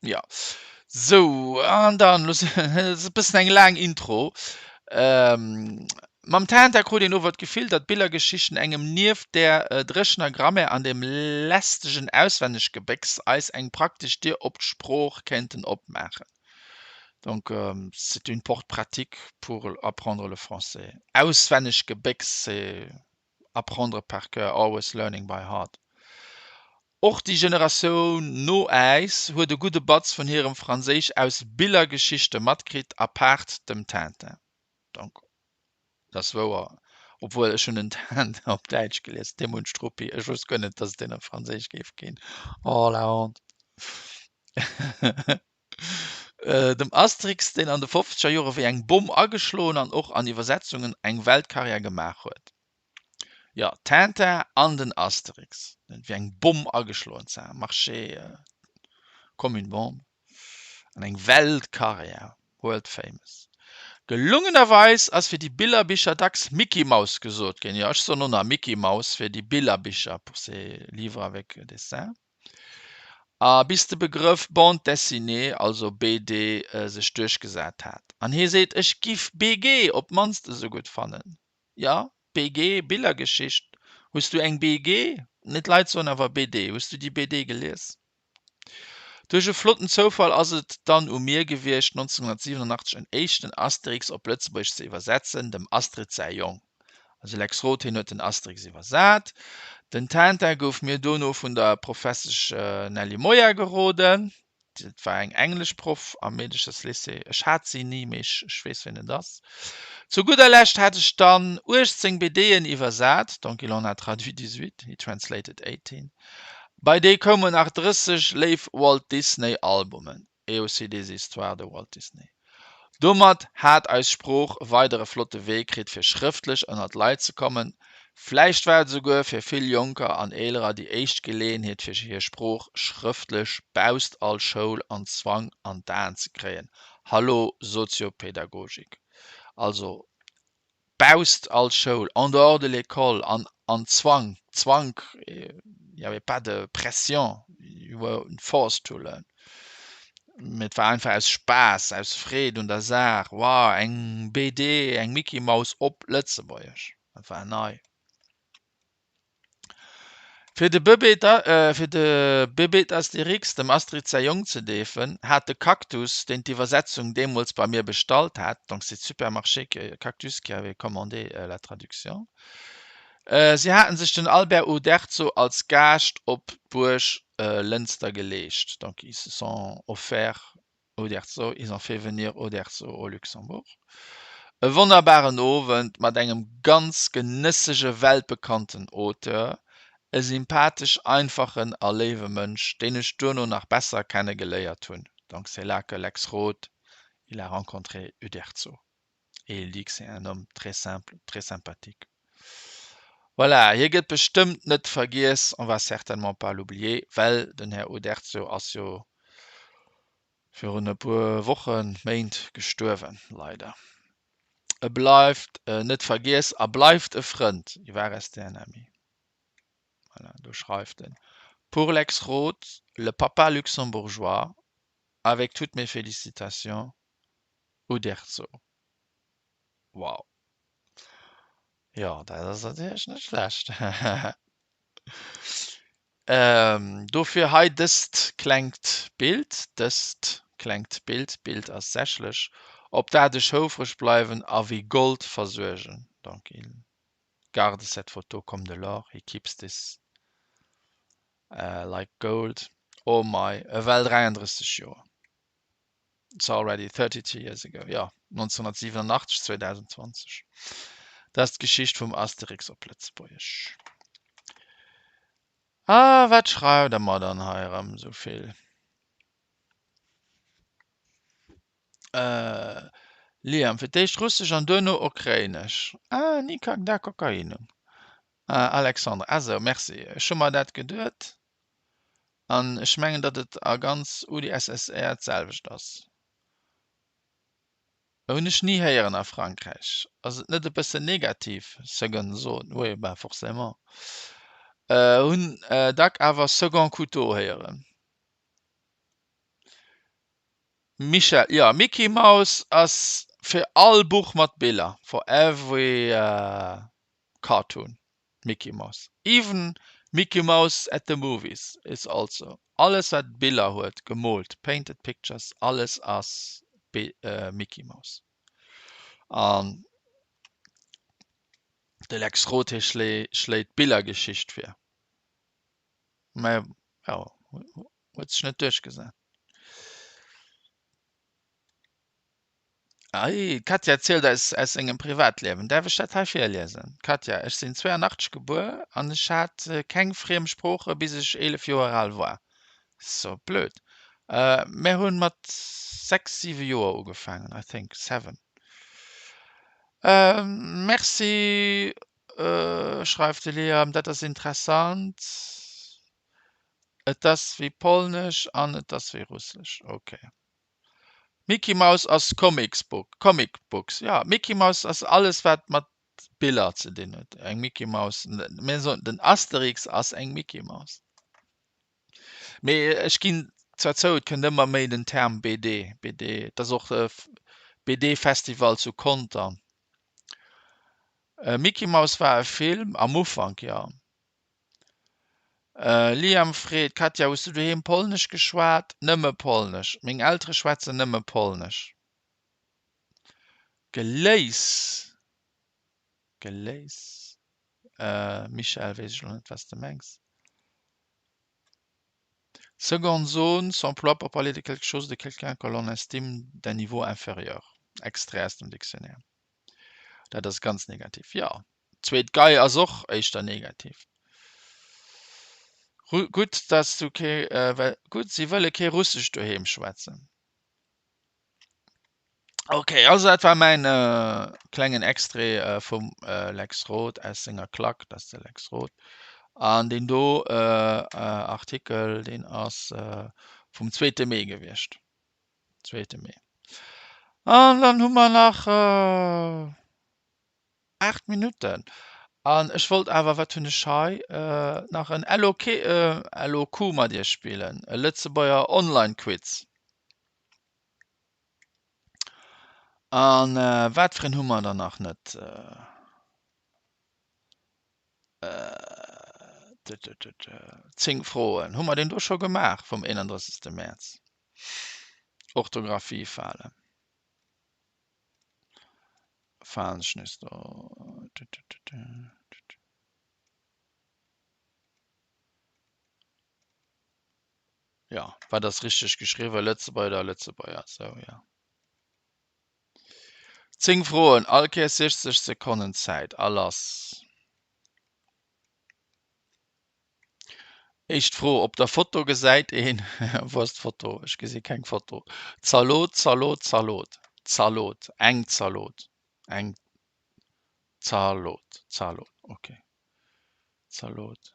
Ja, sou, an dann, lo si, dat ass e bëssen eng laang Intro. Mam Tintin krut een ower d'Gefill, datt Billergeschichten engem nieft där dréchener Grammaire an dem lästegen Auswenneggebécks eis eng praktesch Dier op d'Sprooch kéinten opmaachen. Donc c'est une porte pratique pour apprendre le français. Auswenneg Gebécks, c'est apprendre par cœur, always learning by heart. Och déi Generatioun no äis huet e gudde Batz vun hirem Franséisch aus Billergeschichte matkritt, apaart dem Tintin. Donc. Dat ass wouer, obwuel ech hunn den Tintin op Däitsch gelies, Tim und Struppi. Ech wousst guer net, datt et deen op Franséisch géif ginn. Oh la honte. Dem Asterix, deen an de fofzeger Jore wéi eng Bomm ageschloen an och an Iwwersetzungen eng Weltkarriär gemaach huet. Jo, Tintin an den Asterix, wéi eng Bomm ageschloen, ça a marché comme une bombe. An eng Weltkarriär, world famous. Gelungenerweis ass fir déi Billerbicher dacks Micky Maus gesot ginn. Jo, ech soen och nach Micky Maus fir déi Billerbicher, pour ces livres avec dessin. A bis de Begrëff Bande dessinée, also BD, sech duerchgesat hat. An hie seet, ech giff BG op d'mannst esou gutt fannen. Jo, BG, Billergeschicht. Hues du eng BG? Nee, d'Leit soen awer BD. Hues du déi BD gelies? Duerch e flotten Zoufall ass et dann u mir gewiescht, 1987 en éischten Asterix op Lëtzebuergesch ze iwwersetzen, dem Astrid säi Jong. Also Lex Roth, hien huet den Asterix iwwersat. Den Tintin gouf mir dono vun der Professesch Nelly Moya geroden. Dat war eng Engleschproff am Meedecherslycée. Ech hat si ni, mee ech weess, wien et ass. Zu gudder Lescht hat ech dann 18 BDen iwwersat, donc il en a traduit 18, he translated 18. Bei déi koumen nach 30 léif Walt Disney Albumen, et aussi des histoires de Walt Disney. Domat hat eis Sprooch e weidere flotte Wee kritt fir schrëftlech ënnert d'Leit ze kommen. Vläicht war et esouguer fir vill Jonker an Eelerer déi éischt Geleeënheet fir hir Sprooch schrëftlech bausst all Schoul an Zwang an d'Aen ze kréien. Hallo Soziopedagogik. Also bausst all Schoul, en dehors de l'école an an Zwang, Zwank, il y avait pas de pression, you weren't forced to learn, mee et war einfach aus Spaass, aus Freed un der Saach, wow, eng BD, eng Micky Maus op Lëtzebuergesch, dat war nei. Fir de Bëbee fir de Bébé d'Astérix, dem Astrid säi Jong ze deefen, hat de Cactus, deen d'Iwwersetzung deemools bei mir bestallt hat, donc c'est Supermarché Cactus qui avait commandé la traduction, si haten sech den Albert Uderzo als Gaascht op d'Buerg Lënster geleescht, donc ils se sont offerts Uderzo, ils ont fait venir Uderzo au Luxembourg. E wonnerbaren Owend mat engem ganz genëssege weltbekannten Auteur, e sympathesch einfachen a léiwe Mënsch, deen ech duerno nach besser kenne geléiert hunn. Donc c'est là que Lex Roth il a rencontré Uderzo et il dit que c'est un homme très simple, très sympathique. Voilà, hie gëtt bestëmmt net vergiess, on va certainement pas l'oublier, well den Här Uderzo ass jo virun e puer Wochen, Méint gestuerwen, leider. E bleift net vergiess a bleift e Frënd, il va rester un ami. Voilà, do schreift en, Pour Lex Roth, le papa luxembourgeois, avec toutes mes félicitations, Uderzo. Wow. Jo, dat ass natierlech net schlecht. Dofir hei dëst klengt Bild, dëst klengt Bild, d'Bild ass sächlech, op dat ech houfreg bleiwen a wéi Gold versuergen. Donc il garde cette photo comme de l'or, he keeps this like gold. Oh mei, ewell 33 Joer. It's already 32 years ago, jo, 1987, 2020. Dat ass d'Geschicht vum Asterix op Lëtzebuergesch. A wat schreift der mer dann hei erëm esou vill? Liam, fir d'éischt Russesch an duerno Ukrainesch. Ah, nikakda Kokainu. Alexandre, Ah sou, merci. Ech hu mer dat geduet. An ech mengen, datt et a ganz UdSSR d'selwecht ass. Hunn ech ni héieren a Frankräich. Ass et net e bëssen negativ, second zone? Oui, ben forcément. Hunn dack awer second couteau héieren. Michèle, Jo, Micky Maus ass fir all Buch mat Biller, for every cartoon. Micky Mouse, even Micky Mouse at the movies is also, alles wat Biller huet, gemoolt, painted pictures, alles ass Micky Mouse. An de Lex Roth hie schléit d'Billergeschicht vir, mä jo, huet sech net duerchgesat. Ei, d'Katja erzielt eis aus sengem Privatliewen. Däerf ech dat hei virliesen? Katja, Ech sinn 82 gebuer an ech hat keng friem Sprooche bis ech 11 Joer al war. So blöd. Mär hunn mat 6, 7 Joer ugefaangen, I think seven. Merci, schreift de Liam, dat ass interessant. Et ass wéi Polnesch an et ass wéi Russesch. Ok. Mickey Mouse ass Comics Book, Comic Books, jo Mickey Mouse ass alles wat mat Biller ze dinn huet. Eng Mickey Mouse, mir soen den Asterix ass eng Mickey Mouse. Mee ech ginn zwar zou, et kënnt ëmmer méi den Term BD, BD, et ass och BD Festival zu Conter. Mickey Mouse war e Film am Ufank, jo. Liam freet, Katja, hues du doheem Polnesch geschwat? Nëmme Polnesch. Meng Eltere schwätzen nëmme Polnesch. Geléis, Geléis. Michèle, weess ech elo net, wat s de mengs. Seconde zone s'emploie pour parler de quelque chose ou de quelqu'un que l'on estime d'un niveau inférieur. Extrait aus dem Dictionnaire. Dat ass ganz negativ, jo. D'zweet Gei ass och éischter negativ. Gutt, dass du kee, gutt, si wëlle kee Russesch doheem schwätzen. Ok, also dat war mäin klengen Extrait vum Lex Roth aus senger Klack, dat ass de Lex Roth. An deen do Artikel, deen ass vum zweete Mee gewiescht. Zweete Mee. An dann hu mer nach 8 Minutten. An ech wollt awer, wat hunn ech hei, nach en LOQ, LOQ mat iech spillen, e Lëtzebuerger Online-Quiz. An wat fir een hu mer dann nach net? 10 Froen. Hu mer deen do scho gemaach vum 31. Mäerz? Orthographiefalen. Falen ech nees do. Ja, wat ass richteg geschriwwen? Lëtzebuerger oder Lëtzebuerger? Sou, ja. 10 Froen, all Kéiers 60 Sekonnen Zäit a lass. Éischt Fro, Op der Foto gesäit een, Wou ass d'Foto? Ech gesi keng Foto. Zalot, Zalot, Zalot, Zalot, eng Zalot, eng Zalot, Zalot, ok, Zalot.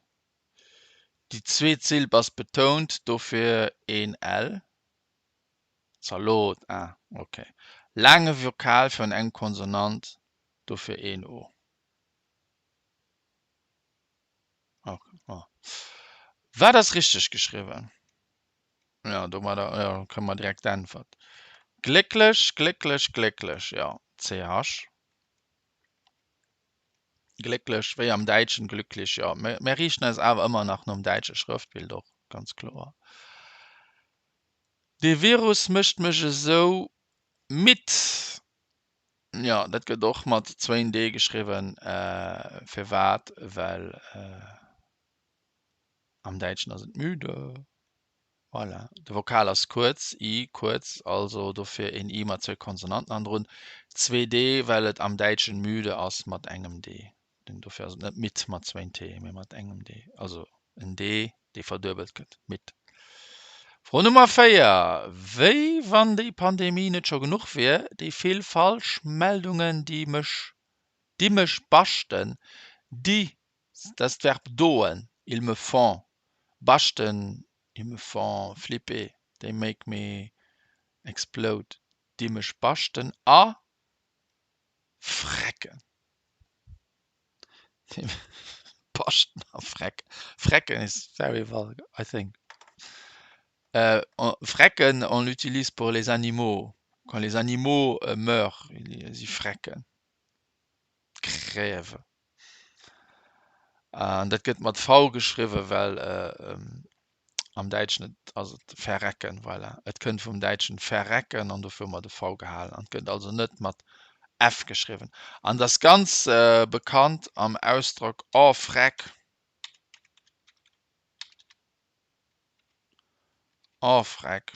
Déi zweet Silb ass betount, dofir een l. Zalot, ah, ok. Laange Vokal virun engem Konsonant, dofir een o. Wat ass richteg geschriwwen? Jo, domadder jo, kréie mer direkt d'Äntwert. Glécklech, glécklech, glécklech, jo, CH. Glécklech, wéi am Däitschen glücklich, jo. Mir, mir riichten eis awer ëmmer nach nom däitsche Schrëftbild och, ganz kloer. Dee Virus mécht mech esou midd. Jo, dat gëtt och mat zwéin D geschriwwen. Firwat? Well am Däitschen ass et müde. Voilà. De Vokal ass kuerz, i kuerz, also dofir een i mat zwéi Konsonanten hannendrun. Zwee D, well et am Däitschen müde ass mat engem D. Dofir ass et net mit mat zwéin T, mee mat engem D. Also en D, dee verduebelt gëtt, mit. Fro Nummer 4, Wéi wann déi Pandemie net scho genuch wier, déi vill Falschmeldungen, déi mech, déi mech baschten, déi, dat ass d'Verb doen, ils me font baschten, ils me font flipper, they make me explode, déi mech baschten a frecken. Baschten a Freck. Frecken is very vulgar, I think. Euh, frecken, on l'utilise pour les animaux. Quand les animaux euh, meurent, ils frecken. Crèvent. An dat gëtt mat V geschriwwen, well äh, ähm, am Däitschen et ass et verrecken, voilà. Et kënnt vum Däitschen verrecken an dofir hu mer de V gehalen. An et gëtt also net mat F geschriwwen. An et ass ganz bekannt am Ausdrock Oh Freck! Oh Freck!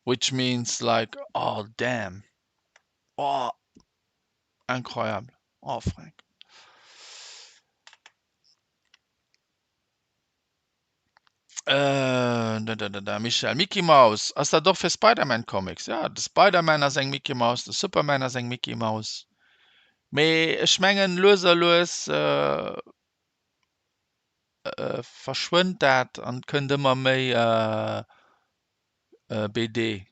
Which means like oh damn! Oh, incroyable. Oh, Frank. Äh, da, da, da, da, Michel, Mickey Mouse, ass dat och fir Spider-Man Comics? Ja, de Spider-Man ass eng Mickey Mouse, de Superman ass eng Mickey Mouse. Mee ech mengen lues a lues äh, äh, verschwënnt dat an kënnt ëmmer méi äh, äh, BD.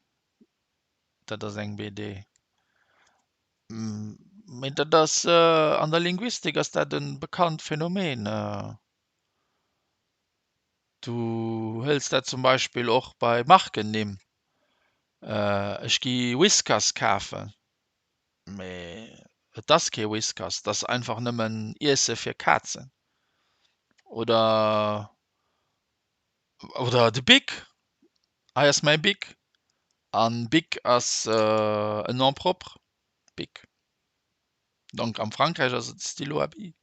Dat ass eng BD. Mee dat ass an der Linguistik ass dat e bekannt Phänomen. Du hëls dat zum Beispill och bei Markennimm. Ech gi Whiskas kafen, mee et ass kee Whiskas, et ass einfach nëmmen Iesse fir Kazen. Oder oder de Bic, hei ass mäi Bic. An Bic ass en Nom propre, Bic. Donc am Frankräich ass et Stylo à bille.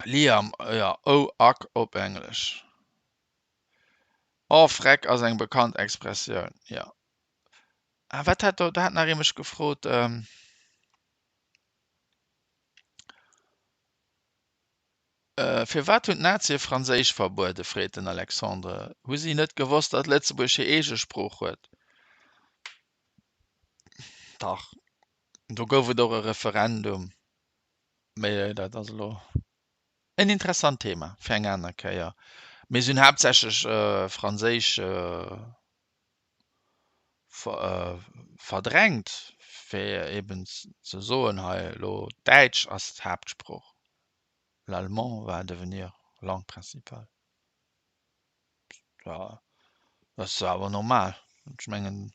Liam, jo, oh ak op Englesch. Oh freck ass eng bekannt Expressioun, jo. Ah wat hat do, do hat nach ee mech gefrot. Firwat hunn d'Nazie Franséisch verbueden, freet den Alexandre. Hu si net gewosst, datt Lëtzebuerg hir eege Sprooch huet? Dach, do gouf et och e Referendum. Mee dat ass elo en interessant Thema fir eng aner Kéier. Mee se hunn haaptsächlech Franséisch verdrängt, fir eben ze soen, hei elo Däitsch ass d'Haaptsprooch, l'allemand va devenir langue principale. Dat ass awer normal. Ech mengen,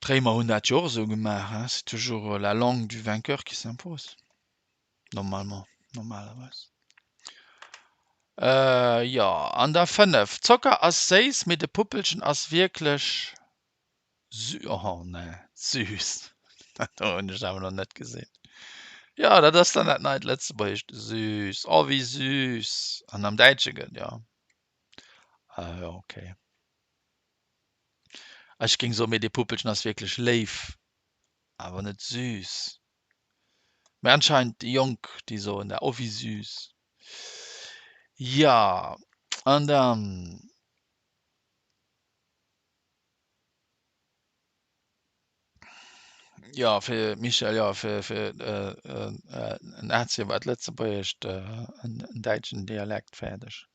d'Réimer hunn dat jo och esou gemaach, hein, c'est toujours la langue du vainqueur qui s'impose. Normalement, normalerweis. Äh, jo, an der 5. Zocker ass séiss, mee de Puppelchen ass wierklech sü, oh nee, süß. Dat do hunn ech awer nach net gesinn. Jo, dat ass dann dat neit Lëtzebuergescht, süß, oh wéi süß. An am Däitsche gëtt, jo. Ah jo, okay. Ech géing soen, mee dee Puppelchen ass wierklech léif, awer net süß. Mee anscheinend déi Jonk, déi soen dat, oh wéi süß. Jo, an dann. Jo, fir Michèle, jo, fir fir Nazie war d'Lëtzebuergescht en däitschen Dialekt, fäerdeg.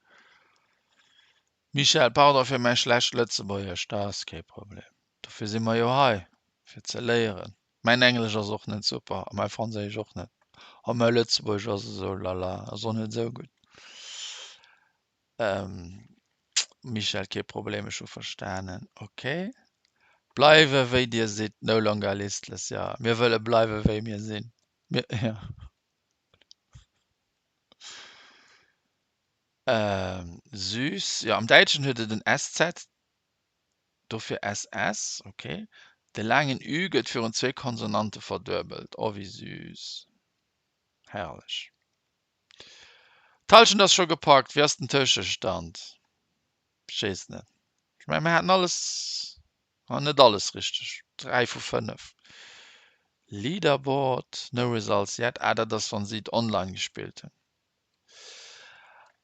Michèle, pardon fir mäi schlecht Lëtzebuergesch, dat ass kee Problem. Dofir si mer jo hei, fir ze léieren. Mäin Englesch ass och net super a mäi Franséisch och net. A mäi Lëtzebuergesch ass esou lala, ass och net esou gutt. Michèle, Kee Problem, ech hu verstanen. Ok. Bleiwe wéi dir sidd, no longer listless. Jo, mir wëlle bleiwe wéi mir sinn. Mir, jo. Süß, jo, am Däitschen huet et en Eszett. Dofir SS, ok. De laangen Ü gëtt virun zwee Konsonante verduebelt. Oh, wéi süß. Herrlech. D'Hallschent ass scho gepackt. Wéi ass den Tëschestand? Ech weess net. Ech mengen, mir haten alles, ah, net alles richteg. 3 vu 5. Leaderboard, no results yet. Ah, dat ass, wann si et online gespillt hunn.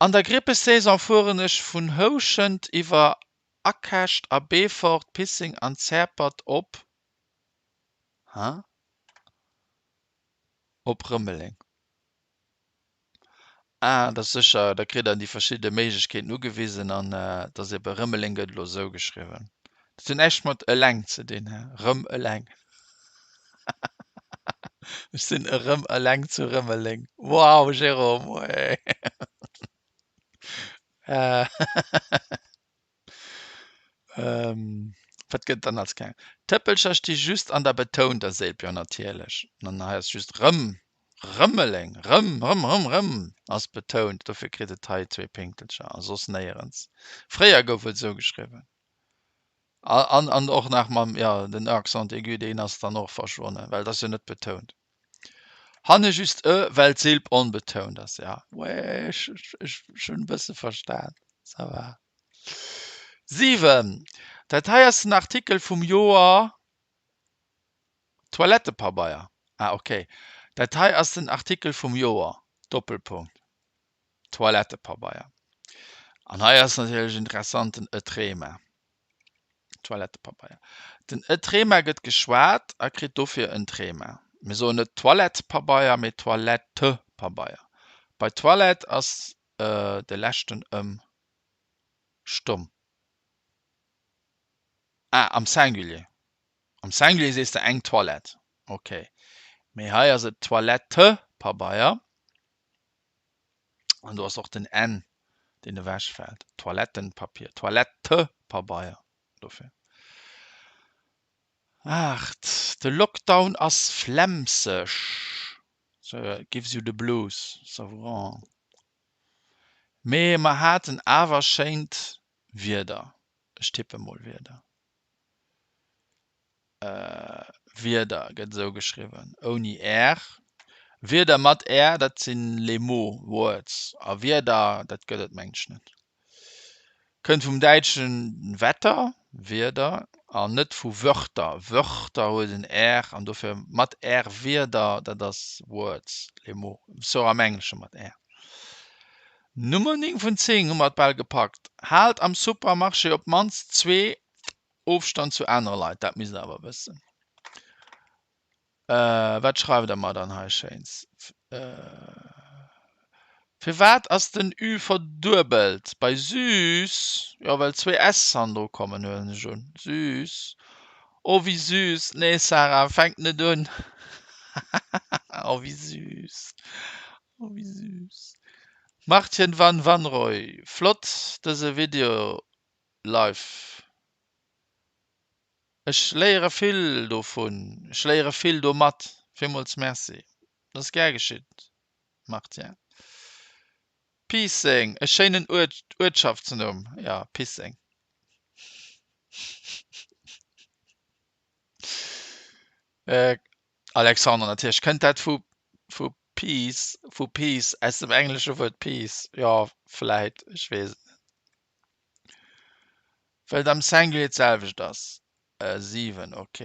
An der Grippesaison fueren ech vun Houschent iwwer Akescht a Beefort, Pisseng an Zäerpert op, hä? Op Rëmeleng. Ah, dat ass sécher, da kritt der déi verschidde Méiglechkeeten ugewisen an et ass ebe Rëmeleng gëtt elo esou geschriwwen. Dat huet näischt mat eleng ze dinn, hä? Rëm eleng. Ech sinn erëm eleng zu Rëmeleng. Wow, Jérôme, ouais. Wat gëtt dann als kleng? Tëppelcher sti just an der betounter Silb, jo natierlech. An hei ass just rëm, Rëmeleng, rëm, rëm, rëm, rëm ass betount, dofir kritt et hei zwee Pénktelcher a soss néierens. Fréier gouf et esou geschriwwen. An an och nach mam, jo, den Accent aigu, deen ass dann och verschwonnen, well et ass jo net betount. Hanne just e, well d'Silb onbetount ass, ja. Ouais, ech, ech, ech hunn e bësse verstan, ça va. 7. Dat hei ass den Artikel vum Joer Toilettepabeier. Ah ok. Dat hei ass den Artikel vum Joer, Doppelpunkt, Toilettepabeier. An hei ass natierlech interessant den e Trema. Toilettepabeier. Den e Trema gëtt geschwat a kritt dofir en Trema. Mir soen net Toilettepabeier, mee Toilettepabeier. Bei Toilette ass de leschten ëm stomm. Ah, am Singulier. Am Singulier sees de eng Toilette. Ok. Mee hei ass et Toilettepabeier. An do ass och den n, deen ewechfält. Toilettenpapier, Toilettepabeier dofir. 8, De Lockdown ass flemmseg. So gives you the blues. Savourant. Mee mer haten awer schéint Wieder. Ech tippe mol Wieder. Wierder gëtt esou geschriwwen, ouni r. Wierder mat r, dat sinn les mots, words. A Wieder, dat gëtt et mengen ech net. Kënnt vum däitschen Wetter, Wieder, an net vu Wörter. Wörter huet en r an dofir mat r Wierder, dat ass words, les mots. Sou am Englesche mat r. Nummer 9 vun 10 hu mer et bal gepackt. Haalt am Supermarché op d'mannst zwee Ofstand zu anere Leit, dat misst der awer wëssen. Wat schreift der mer dann hei Schéins? Firwat ass den Ü verduebelt bei süß? Jo, well zwee S hannendru kommen, huelen ech un. Süß. Oh, wéi süß. Nee, Sarah, fänk net un. Oh, wéi süß. Oh, wéi süß. Martien van Wanroy, flott dëse Video. Live. Ech léiere vill dovun, ech léiere vill domat. Villmools Merci. Dat ass gär geschitt, Martien. Piisseng, e schéinen Uertschaftsnumm. Jo, Pisseng. Alexandre, natierlech kënnt dat vu vu Peace, vu Peace, aus dem englesche Wuert Peace. Jo, vläit, ech weess et net. Well et am Singulier d'selwecht ass. 7, ok.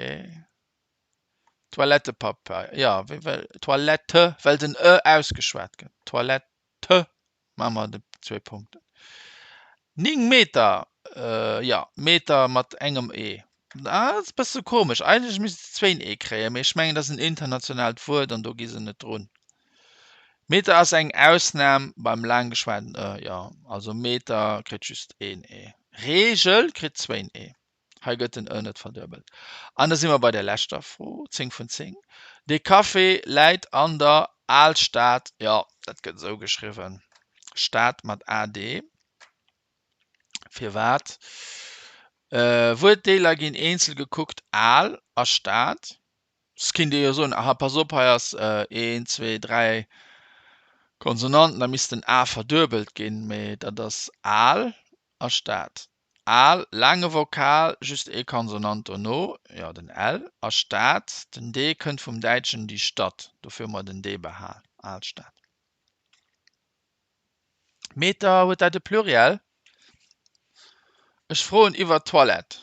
Toilettepapeier, jo, wéi well Toilette, well den e ausgeschwat gëtt. Toilette, maache mer de zwee Punkten. 9 Meter, jo, Meter mat engem e. Dat ass e bësse komesch. Eigentlech misst et zwéin e kréien, mee ech mengen, dat ass en internationaalt Wuert an do gi se net drun. Meter ass eng Ausnam beim laang geschwaten e, jo, also Meter kritt just een e. Reegel kritt zwéin e. Hei gëtt den e net verduebelt. An da si mer bei der leschter Fro, 10 vun 10. De Café läit an der Alstad, jo, dat gëtt esou geschriwwen, Stad mat ad. Firwat? Wuertdeeler ginn eenzel gekuckt, al a Stad. S kinnt ee jo soen, aha, pass op, hei ass een, zwee, dräi Konsonanten, da misst den a verduebelt ginn, mee dat ass al a Stad. Al, laange Vokal, just ee Konsonant dono, jo, den l, a Stad, den d kënnt vum Däitschen die Stadt, dofir hu mer den d behal, Alstad. Meter, huet dat e Pluriel? Ech froen iwwer d'Toilette.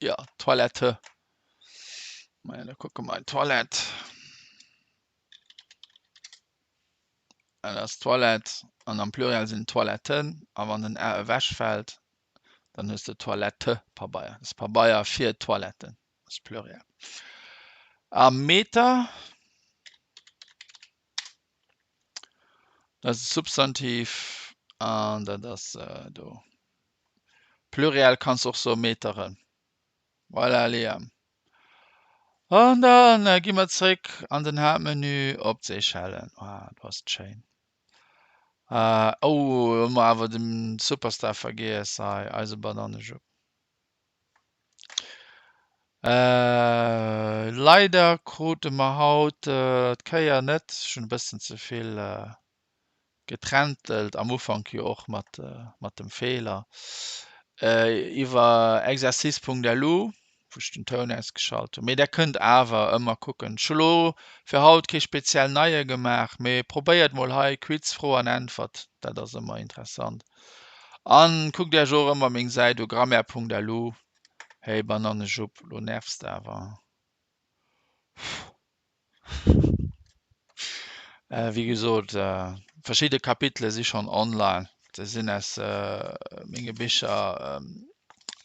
Jo, Toilette. Maja, da kucke mer Toilette. Dat ass Toilette an am Pluriel sinn et Toiletten. A wann den a ewechfält, dann hues de Toilettepabeier. Dat ass Pabeier fir d'Toiletten. Dat ass Pluriel. A Meter. Dat ass e Substantiv an dat ass do. Pluriel kanns och soe Meteren. Voilà Liam. An da gi mer zréck an den Haaptmenü op d'Seychellen. Ah, do ass et schéin. Oh, hu mer awer de Superstar vergiess hei, eise Banannejupp. Leider krute mer haut d'Kéier net, ech hunn e bëssen ze vill geträntelt, am Ufank jo och mat mat dem Feeler iwwer exercice.lu, wou ech den Toun ausgeschalt hunn. Mee der kënnt awer ëmmer kucken. Ech hu lo fir haut kee speziell neie gemaach, mee probéiert mol hei Quiz, Fro an Äntwert, dat ass ëmmer interessant. An kuckt Iech och ëmmer meng Säit u grammaire.lu. Hey Banannejupp, lo nervs de awer. Wéi gesot, verschidde Kapitele si schonn online. Se sinn aus menge Bicher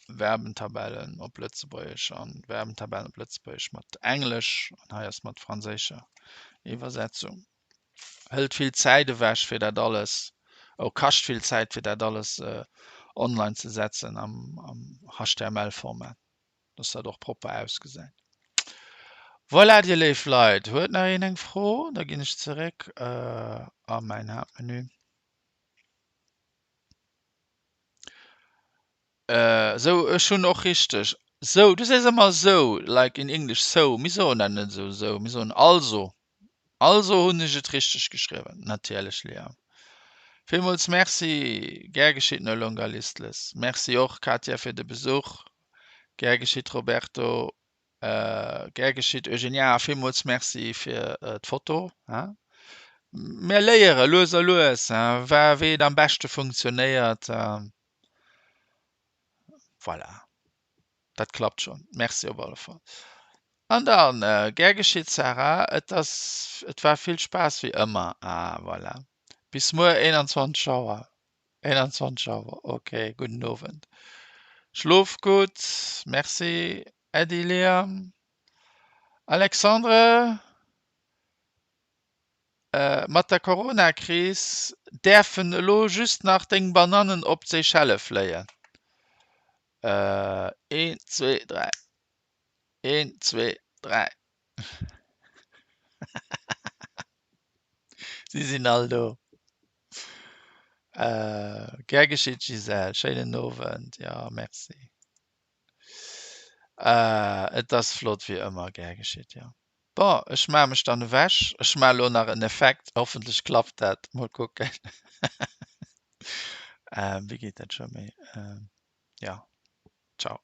Verbentabellen op Lëtzebuergesch an Verbentabellen op Lëtzebuergesch mat Englesch an hei ass mat franséischer Iwwersetzung. Hëlt vill Zäit ewech fir dat alles, oh kascht vill Zäit fir dat alles online ze setzen am HTML-Format, dass dat och propper ausgesäit. Voilà dir léif Leit, huet nach een eng Fro? Da ginn ech zeréck a mäin Haaptmenü. Sou, ech hunn och richteg. Sou, du sees ëmmer sou, like in English so. Mir soen dat net esou, sou, mir soen also. Also hunn ech et richteg geschriwwen. Natierlech, Liam. Villmools Merci. Gär geschitt, No Longer Listless. Merci och, Katja, fir de Besuch. Gär geschitt, Roberto. Gär geschitt Eugenia a villmools Merci fir d'Foto. Mir léiere lues a lues, wéi et am beschte funktionéiert. Voilà, dat klappt schonn. Merci op alle Fall. An dann, gär geschitt Sarah, et ass, et war vill Spaass wéi ëmmer. Ah voilà. Bis muer 21 Auer. 21 Auer, ok, gudden Owend. Schlof gutt, merci Äddi Liam. Alexandre, mat der Corona-Kris däerfen elo just nach deng Banannen op d'Seychelle fléien. Een, zwee, dräi, een, zwee, dräi. Si sinn all do. Gär geschitt Gisèle, schéinen Owend. Jo, merci. Et ass flott wéi ëmmer. Gär geschitt, jo. Bon, ech maache mech dann ewech. Ech maache elo nach en Effekt, hoffentlech klappt dat. Mol kucken. Wéi geet dat scho méi? Jo, ciao.